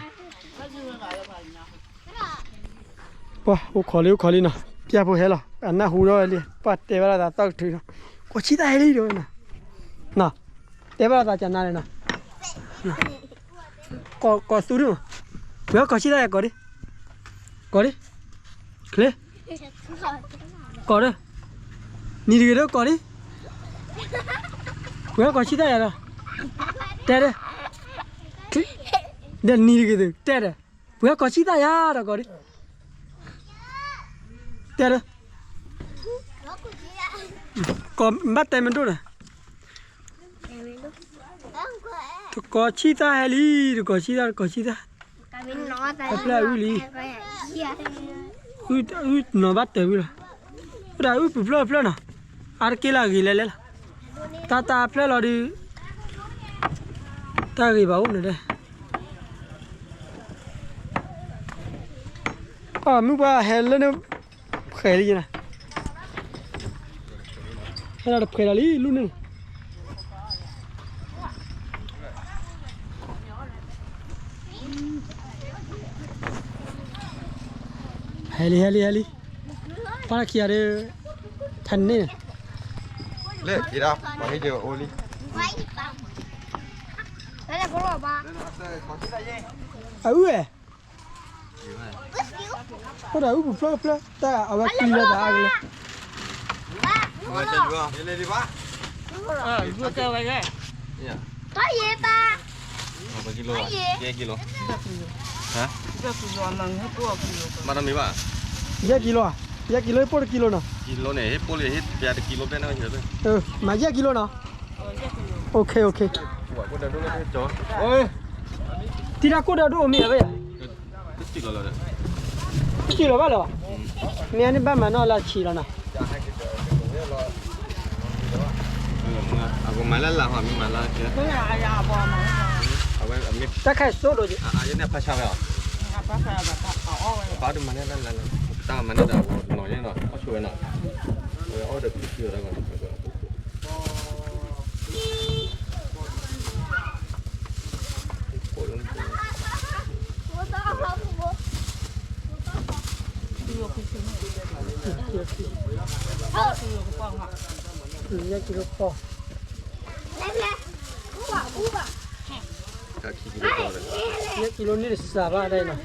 ပှၤအိၣ်ခိးလံ အိၣ်ခိးလံနီၤ, ပျဲဖိဟဲလီၤ အနၢ်ဟူဒီးဝဲလံ ပှၤတဲဘၣ်လီၤသးသီၣ်ကထုးနီၤ, ကိးဆံသၢဟဲလံဒီးဝဲနီၤ, နီၤ, တဲဘၣ်လီၤသးကနါလဲၣ်နီၤ, ကိးသူဒုမး, ပှၤကိးဆံသၢယၤကိးဒံး, ကိးဒံး, ချ့, ကိးဒီး, နံၤတဂ့ၤဒီးကိးဒံး, ပှၤကိးဆံသၢယၤဒီး, တဲဒီး, ဒီးနံၤတဂ့ၤသု တဲဒီး, ပှၤကိးဆံသၢယၤဒီးကိးဒံး, တဲဒီး, ကိးဘၣ်တဲမ့ၢ်ဒိၣ်ဒီး, တကိးဆံသၢဟဲလံ, တကိးဆံသၢ တကိးဆံသၢ, ဖျၢၣ်အုၣ်လံ, အုၣ်နီၤဘၣ်တၢ်ဝံၤလီၤ, ဝဲဒၣ်အုၣ်ပူၤဖျၢၣ်ဖျၢၣ်နီၤ, အါတက့ၢ်လၢအဂ့ၤလဲၤလဲၤလီၤ, တၢ်တၢ်ဖျၢၣ်လီၤဒုး, တၢ်ဂ့ၤဘၣ်အိၣ်န့ၣ်ဒီး, အမုၢ်ပှၢ်ဟဲလၢန့ၣ်, ဖှဲးလံနီၤ, ဟဲလီၤတဖှဲးလီၤလံ လူၢ်န့ၣ် ဟဲလံ ဟဲလံ ဟဲလံ, ပှၤခံဂၤဒီး, ထါန့ၣ်, လၢခံဒီး ပှၤဟ့ၣ်က့ၤအိၣ်လံ, အအုၣ်ဝဲ, အိၣ်ဒီးအုၣ်ပူၤဖျၢၣ်ဖျၢၣ် တၢ်အဝဲကျံလီၤသးအါကလဲၣ်, ဘၣ်, ယဲၢ်ကံလိဧါ, ယဲၢ်ကံလိ ဟ့ၣ်ပိၢ်တကံလိနီၤ, မၤယဲၢ်ကံလိနီၤ, ထံတၢ်ကိၢ်ဒီးဒိၣ်မ့ၢ်အဝဲ, တစံၢ်လီၤဘၣ်လီၤ, မ့ၢ်အန့ၣ်ဘၣ်မၤနီၢ်လၢဆံးလီၤနီၤ, အကမၤလၢလၢ်ဟီ မ့ၢ်မၤလၢ်ကဲ, အဝဲမ့ၢ်တၢ်ခဲစိဒိၣ်က့, အယဲန့ၣ်ဖးဆါဝဲအီၤ, ဘၣ်ဒုးမၤန့ၢ်လၢလၢ်လၢ်, တၢ်မၤန့ၢ်ဒီးအဝဲနီၤယဲနီၤ အီၣ်ဆိဝဲနီၤ, အဝဲအီၣ်ဒီးခံဆံဝဲဒၣ်, ယဲကံလိပီၢ်, ယဲကံလိန့ၣ်တစးဘၣ်ဒၣ်အံၤနီၤ,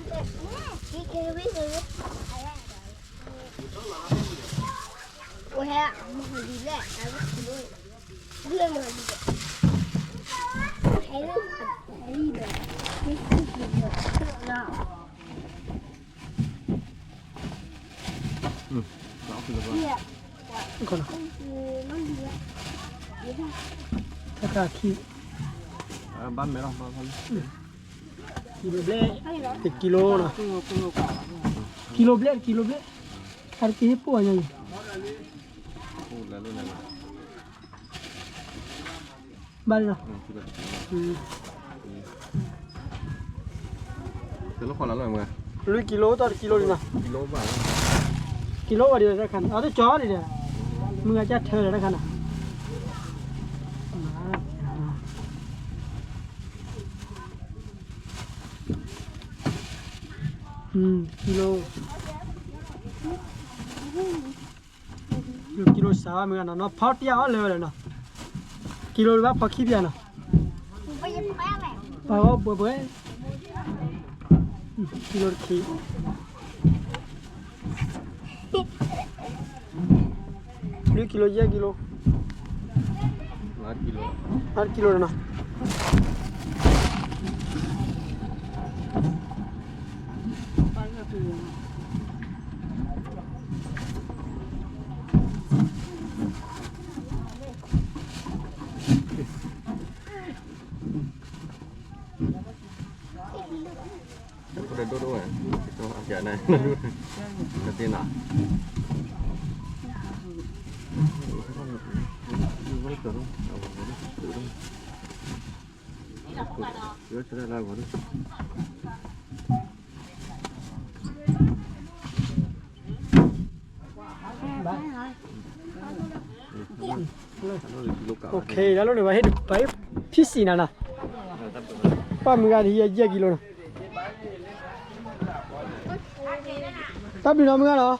ဝဲမၤလံလဲၣ်, ဝဲမၤလံလဲၣ်, တၢ်ခါခံ, ဘၣ်မဲာ်လီၤ, ကံလိဘျဲၣ်, တကံလိနီၤ, ကံလိဘျဲၣ် တကံလိဘျဲၣ်, အတက့ၢ်ဟ့ၣ်ပိၢ်အညီအံၤ ဘၣ်လီၤ, လွံၢ်ကံလိတီၢ်တကံလိလံနီၤ, ကံလိဝဲဒံးတၢ်ခါန့ၣ် အတကၠီဒံးဒီး, မုၢ်ဂၤကၢ်ထၢဒီးတၢ်ခါန့ၣ်, ကံလိ, ကံလိစးဘၣ်မုၢ်ဂၤနီၤ, နီၤဖီတယၢ်အီၣ်လၢာ်ဝဲဒီးနီၤ, ကံလိတဘၣ်ဖီခံပျၢ်နီၤ, ပှၤဂီၢ်ဘှဲဘှဲ, ကံလိတခံ လွံၢ်ကံလိ ယဲၢ်ကံလိ, အါတကံလိနီၤ, ဒိၣ်ဒိၣ်ဝဲ, အကန, ကသ့နီၤ, လၢလိၣ်န့ၣ် ပှၤဟ့ၣ်ဖံစံးနၤနီၤ, ပှၤမုၢ်ဂၤဒ်ယဲၢ်ကံလိနီၤ, တၢ်ဘျုးနီၤမုၢ်ဂၤနီၤ.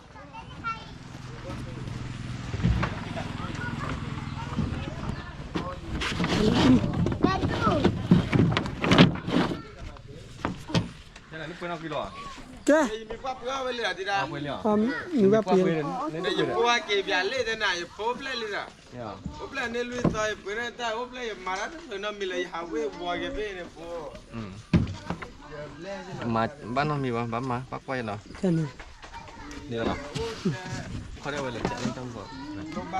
ကဲ, မ့ၢ်ဘၣ်ပှ့ၤ, ယဖိက့ၤပျးလ့ၣ်တနၤ ယဖိအိၣ်ဖျဲၣ်လံဒီး, အိၣ်ဖျဲၣ်န့ၣ်လွံၢ်သီ ယပှ့ၤန့ၣ်တၢ်အိၣ်ဖျဲၣ် ယမၤတၢ်တဖျၢၣ်နီတမံၤလၢယဟးဝ့ၤဝီၤက့ၤဖဲန့ၣ်ဖိ မၤဘၣ်နီတမံၤဘၣ်, ဘၣ်မၤဘၣ်ကွၢ်ယနီၤ, န့ၣ်လီၤ, ခီဒၣ်ဝဲလၢတၢ်လၢတၢ်မူ, ပှၤ,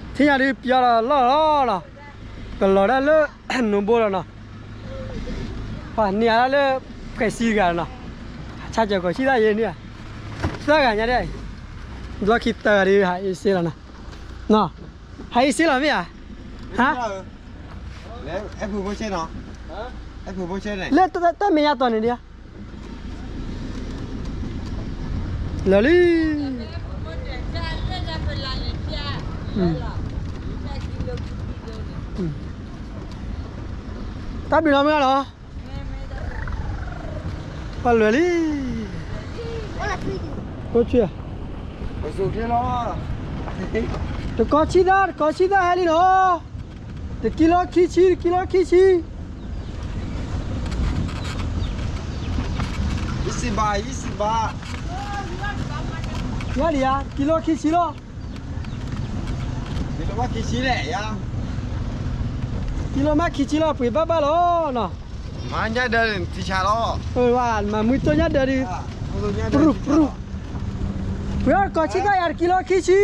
ထံၣ်ညါဒုးပျီလီၤလီၢ်လီၤနီၤ, ကလီၤဒၣ်လၢ နိဘိလီၤနီၤ, ပှၤန့ၢ်အါဒၣ်လၢ ဖှဲးစံတဂၤလီၤနီၤ, ဆါကၢၤကီၢ်ဆံၣ်သၣ်ယဲန့ၣ်, သၢဂၤညါဒၣ်အံၤ, ဘျီခံသၢဂၤဒုး ဟးအ့ၣ်စ့လီၤနီၤ, နီၤ, ဟးအ့ၣ်စ့လီၤမ့ၢ်ဧါ, ဟါ, လၢတၢ်မဲာ်ညါတီၤန့ၣ်ဒံးဧါ, လၢာ်လံ, တၢ်ဘျုးနီၤမုၢ်ဂၤလီၤ, ပှၤလၢာ်လံ, အိၣ်ဆူၣ်, တကီဆံသၣ် တကီဆံသၣ်ဟဲလံနီၤ, တကံလိခံဆံ တကံလိခံဆံ ယစံးဘၣ် ယစံးဘၣ်, ယၤဒံးဧါ ကံလိခံဆံလီၤ, ကံလိမးခံဆံလီၤ ပှ့ၤဘၣ်ဘၣ်လီၤနီၤ, မၤညၣ်ဒၢးထံဆါလီၤ, မၤမုၢ်တိၢ်ညၣ်ဒၢးဒုး, ပြူၢ်ပြူၢ်, ပှ့ၤအီၣ်တကီဆံသၣ်ယၤ တကံလိခံဆံ,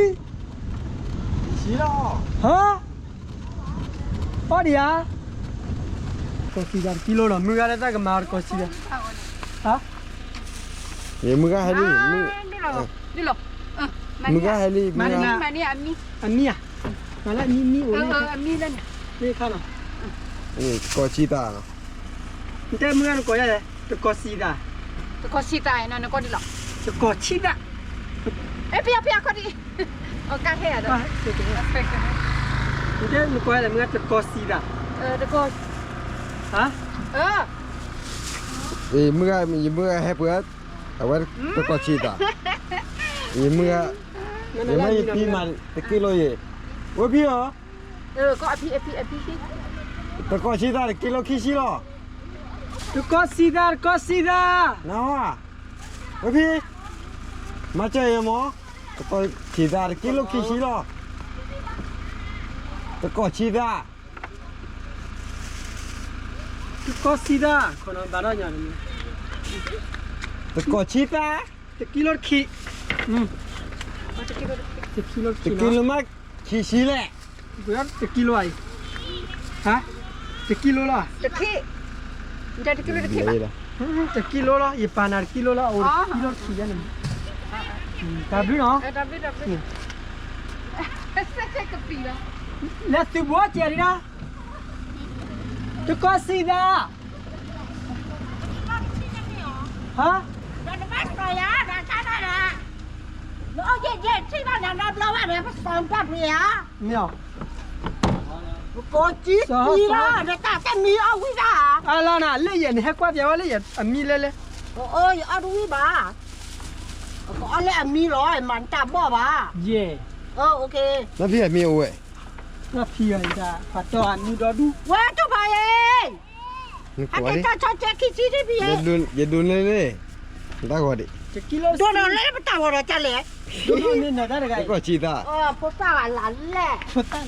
ဟါ အီၣ်ဒံးဧါ, ကီဆံသၣ်တကံလိနီၤ မုၢ်ဂၤလၢတၢ်ကမၤတကီဆံသၣ်, ဟါ, မုၢ်ဂၤဟဲလံ, မုၢ်ဂၤဟဲလံ, မုၢ်ဂၤ, အမံၤဧါ, မ့ၢ်မံအိၣ်လၢ မ့ၢ်ခါနီၤ, တကီၢ်ဆံသးနီၤ, နတဲမုၢ်ဂၤနကိးယၤလဲၣ်, တကီၢ်ဆံသး, တကီၢ်ဆံသးနီၤ နကိးဒ်လီၤ, တကီၢ်ဆံသး, အဲ ဖံဖံခီဒံး, အကါဟဲဒီး, နတဲနကိးယၤလဲၣ် မုၢ်ဂၤ တကီၢ်ဆံသး, တကီၢ်, မုၢ်ဂၤ ယမုၢ်ဂၤဟဲပှဲၤ, အဝဲတကီၢ်ဆံသး, ယမုၢ်ဂၤ, ယမ့ၢ်ယဖံမး တက့လိယ့ၣ်, ဝဲဖံဧၢ, တကီၢ်ဆံသး တက့လိခံဆံလီၤ, တကီၢ်ဆံသး တကီၢ်ဆံသး, နဟီ, ဝဲဖံ, မၤစၢၤယမး, တကီၢ်ဆံသး တက့လိခံဆံလီၤ, တကီၢ်ဆံသး တကီၢ်ဆံသး, ဘၣ်ဒီးညါ, တကီၢ်ဆံသး, တကံလိတခံ, တကံလိတခံ, တကံလိမးခံဆံလဲၣ်, တကံလိအံၤ, တကံလိလီၤ, တကံလိလီၤ, ယပာ်နၤတကံလိလီၤ, အိၣ်တကံလိခံန့ၣ်, တၢ်ဘျုးနီၤ, လၢသုဘိကဲဒံးနီၤ, တကီၢ်ဆံသး ဟါ, မ့ၢ်အီၤ, တမံအီၣ်ဝံၣ်ဒၣ်, အလီၤနၤ လၢယဲၢ်န့ၣ် ဟဲကွၢ်ပျဲဝဲလၢယဲၢ်အမံလဲၣ်လဲၣ်, ယအီၣ်တဝံၣ်ဘၣ်, ကအီၣ်လၢအမံလီၤ မၤတၢ်ဘီၣ်ဘၣ်, ယဲၢ်, နဖံအမံအိၣ်ဝဲ, နဖံအံၤဒၣ် ပှၤတီၢ်အမံဒီဒူၣ်, ဝဲတဖၣ်အံၤ အကဲတၢ်ဆီကဲခံဆံဒ်ဖံအံၤ, ယဒိးန့ၢ်န့ၣ်, တၢ်ဂီၤဒံး, ဒိးန့ၢ်လၢပတၢ်ဂီၤဒီးကလဲၣ်, တကီၢ်ဆံသး, ဖိသၣ်ဂၤလၢ်လဲၣ်, တၢ်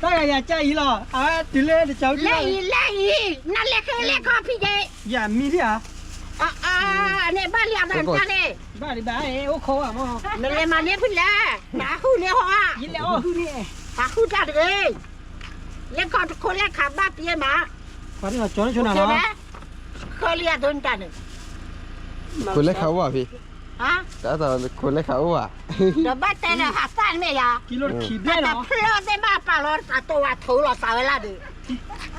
ဂၤယၤကၢ်အံၤလီၤ, အဝဲတုၤလၢတကီၢ်, လဲၣ်အံၤ လဲၣ်အံၤ, နလဲၤခဲလဲၣ်ခီဖံက့ၤ, ယမံဒံဧါ, န့ၣ်ဘၣ်လံအတၢ်န့ၣ်, ဘၣ်ဒံးဘၣ်, အိၣ်ခိးဘၣ်မး, နလဲၤမၤန့ၢ်ဖုလဲၣ်, နဟူန့ၢ်ဟီဧါ, ယလဲၤအီၣ်ဟုန့ၣ်, ပာ်ဃုတၢ်တဂ့ၤ, လဲၤခီတခိၣ်လဲၣ်ခးဘၣ်ပျဲမး, ပှၤန့ၣ်ကၠီန့ၣ်ဆိနၤလီၤ, ဃၢလံအသိနတၢ်န့ၣ်, ခိၣ်လဲၣ်ခးအိၣ်ဘၣ်ဖံ, တၢ်သးခိၣ်လဲၣ်ခးအိၣ်ဘၣ်, ဒီးဘၣ်တဲလၢဟးသၣ်မ့ၢ်ယၤ, တၢ်တဖျၢၣ်သ့ၣ်ဘၣ်ပာ်လီၤတၢ်တိၢ်ဝဲထိးလီၤသးဝဲလၢဒုး,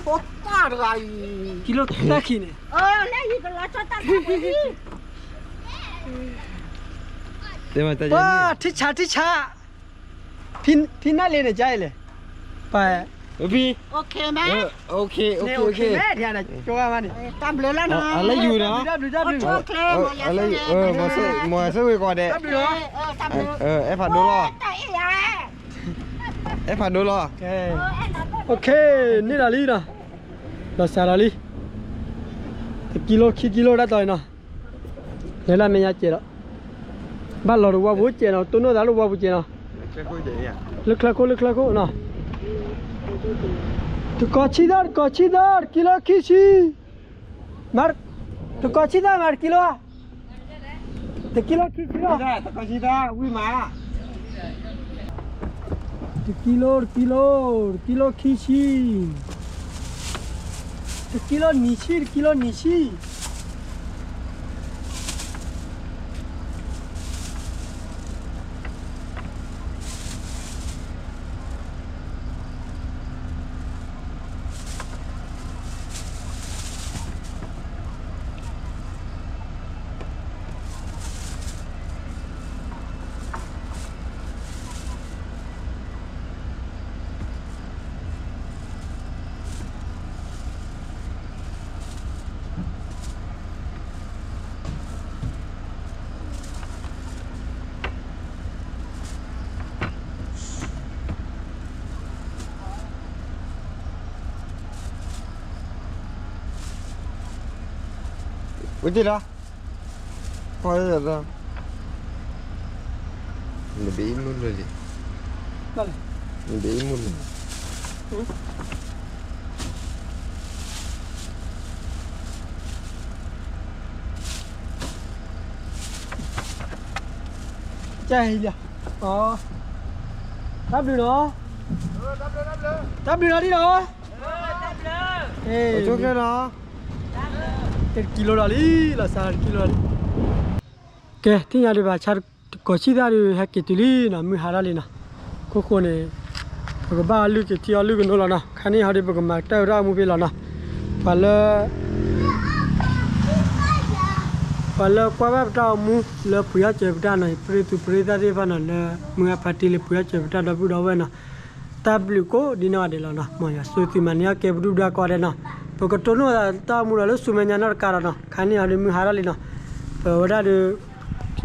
ဖိသၣ်တဂၤအံၤ, လၢယကလီၤဆီတၢ်တၢ်ဝဲ, ပှၤထံဆးထံဆး, ဖံနၢ်လံန့ၣ်ကါအံၤလဲၣ်, ပှၤ, ဖံ, မ့ၢ်န့ၣ်, တၢ်ဘျုးလီၤနီၤ, လၢယူၤနီၤ, မၤစၢၤဝဲကိးဂၤဒဲး, အဲၣ်ဖးဒိၣ်လီၤ, အဲၣ်ဖးဒိၣ်လီၤ, န့ၢ်ဒီးလံနီၤ, လီၤစှၤဒီးလံ, တကံလိခံကံလိတၢ်တီၤအံၤနီၤ, လဲၤလၢမဲာ်ညါစဲးဒီး, ဘၣ်လီၤတဝီပူၤစဲးနီၤ, တိၢ်နီၣ်သးလၢဝီပူၤစဲးနီၤ, လၢချၢခိၣ် လၢချၢခိၣ်နီၤ, တကီၢ်ဆံသး တကီၢ်ဆံသး တကံလိခံဆံ, တကီၢ်ဆံသးမးတကံလိ, တကံလိခံဆံလီၤ, တကီၢ်ဆံသးဝံၣ်မး, တကံလိ တကံလိ, တကံလိခံဆံ, တကံလိနံၤဆံ တကံလိနံၤဆံ. ဝဲတ့ၢ်လီၤ, ပှၤလၢ, နဘ့ၣ်အံၤမုၢ်လၢာ်လံ, နဘ့ၣ်အံၤမုၢ်လၢာ် ကဲလီၤ, တၢ်ဘျုးနီၤ, တၢ်ဘျုးနီၤဒ်နီၤ, တကံလိလီၤလံ, လီၤစှၤတကံလိလီၤလံ. ကဲ သ့ၣ်ညါဒံးဘၣ် ဆါတကီၢ်ဆံသးဒုး ဟဲက့ၤတုၤလံနီၤ, မုၢ်ဟါထီၣ်လံနီၤ, ခိၣ်ဃိန့ၣ် ပကဘၣ်အီလုၢ်က့ၤထံအီလုၢ်ကနိလီၤနီၤ. ခါန့ၣ်ဟီဒီး ပကမၤတၢ်အီၣ်တၢ်အီမူဖဲလီၤနီၤ. ပှၤလၢ ပှၤလၢကွၢ်ဘၣ်ပတၢ်အီမူလၢပှ့ၤအီၣ်စၢၤပတၢ်နီၤ, ပရ့သူၣ်ပရ့သၣ်သ့ၣ်တဖၣ်နီၤ, လၢမုၢ်ဂၢ်ဖါတံၢ်လၢပှ့ၤအီၣ်စၢၤပတၢ်ဒီပုၢ်ဒီဝဲၢ်နီၤ, တၢ်ဘျုးကိးဒ်နီၢ်ဂၤဒဲးလီၤနီၤ. မ်ယွၤဆိၣ်ဂ့ၤသုမၤန့ၢ်အီၣ်ကဲပဒုၣ်ပဒါကိးဂၤဒဲးနီၤ. ပကတိၢ်နီၣ်သးတၢ်အီမူလီၤလၢဆူမဲာ်ညါနီတကးဒီးနီၤ. ခါန့ၣ်ဟီဒီးမုၢ်ဟါထီၣ်လံနီၤ. ပဝဲဒၣ်ဒီး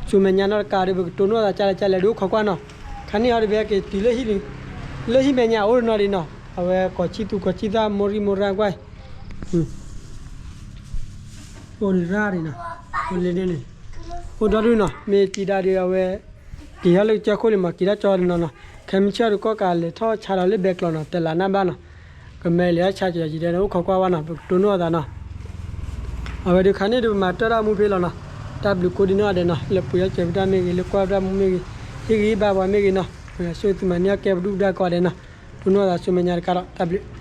ဆူမဲာ်ညါနီတကးဒီး ပကတိၢ်နီၣ်သးကလဲၣ်ကလဲၣ်ဒီး အိၣ်ခိးကွၢ်နီၤ. ခါန့ၣ်ဟီဒီး ပဟဲက့ၤတုၤလၢဟံၣ်လံ, လၢဟံၣ်မဲာ်ညါအိၣ်နီၤဒံးနီၤ. အဝဲကိးဆံသူၣ်ကိးဆံသၣ် မိၢ်ရံၣ်မိၢ်ရၣ်ကွၢ် အိၣ်ဒံးရၣ်ဒံးနီၤ, အိၣ်လၢန့ၣ်န့ၣ်, အိၣ်ဒီဒုနီၤ. မ့ၢ်က့ၤဒၣ်ဒီး အဝဲ က့ၤဟီလၢကစၢၢ်ခိၣ်လံမး, က့ၤတၢ်ကၠီတနီၤနီၤ. ခဲမုၢ်ဆ့ၣ်ဒီး ကီၢ်ကးလဲၤထီၣ်ဆါဒီးလၢဘဲကျိးနီၤ, တလးနၢ်ဘၣ်နီၤ. ကမဲာ်လဲၤဆါက့ၤယံၤဒဲးန့ၣ် အိၣ်ခိးကွၢ်ဝဲနီၤ, ပကတိၢ်နီၣ်သးနီၤ. အဝဲဒုးခါန့ၣ်ဒီး ပမၤတၢ်တၢ်မူဖဲလီၤနီၤ. တၢ်ဘျုးကိးဒ်နီၢ်ဂၤဒဲးနီၤ, လၢပှ့ၤအီၣ်စၢၤပတၢ်မ့ၢ်ဂ့ၤ, လၢကွၢ်ပတၢ်မူမ့ၢ်ဂ့ၤ, ဟ့ၣ်ဂံၢ်ဟ့ၣ်ဘါပှၤမ့ၢ်ဂ့ၤနီၤ. မ်ယွၤဆိၣ်ဂ့ၤသုမၤန့ၢ်အီၣ်ကဲပဒုၣ်ပဒါကိးဂၤဒဲးနီၤ. တိၢ်နီၣ်သးဆူမဲာ်ညါတကးဒီး တၢ်ဘျုး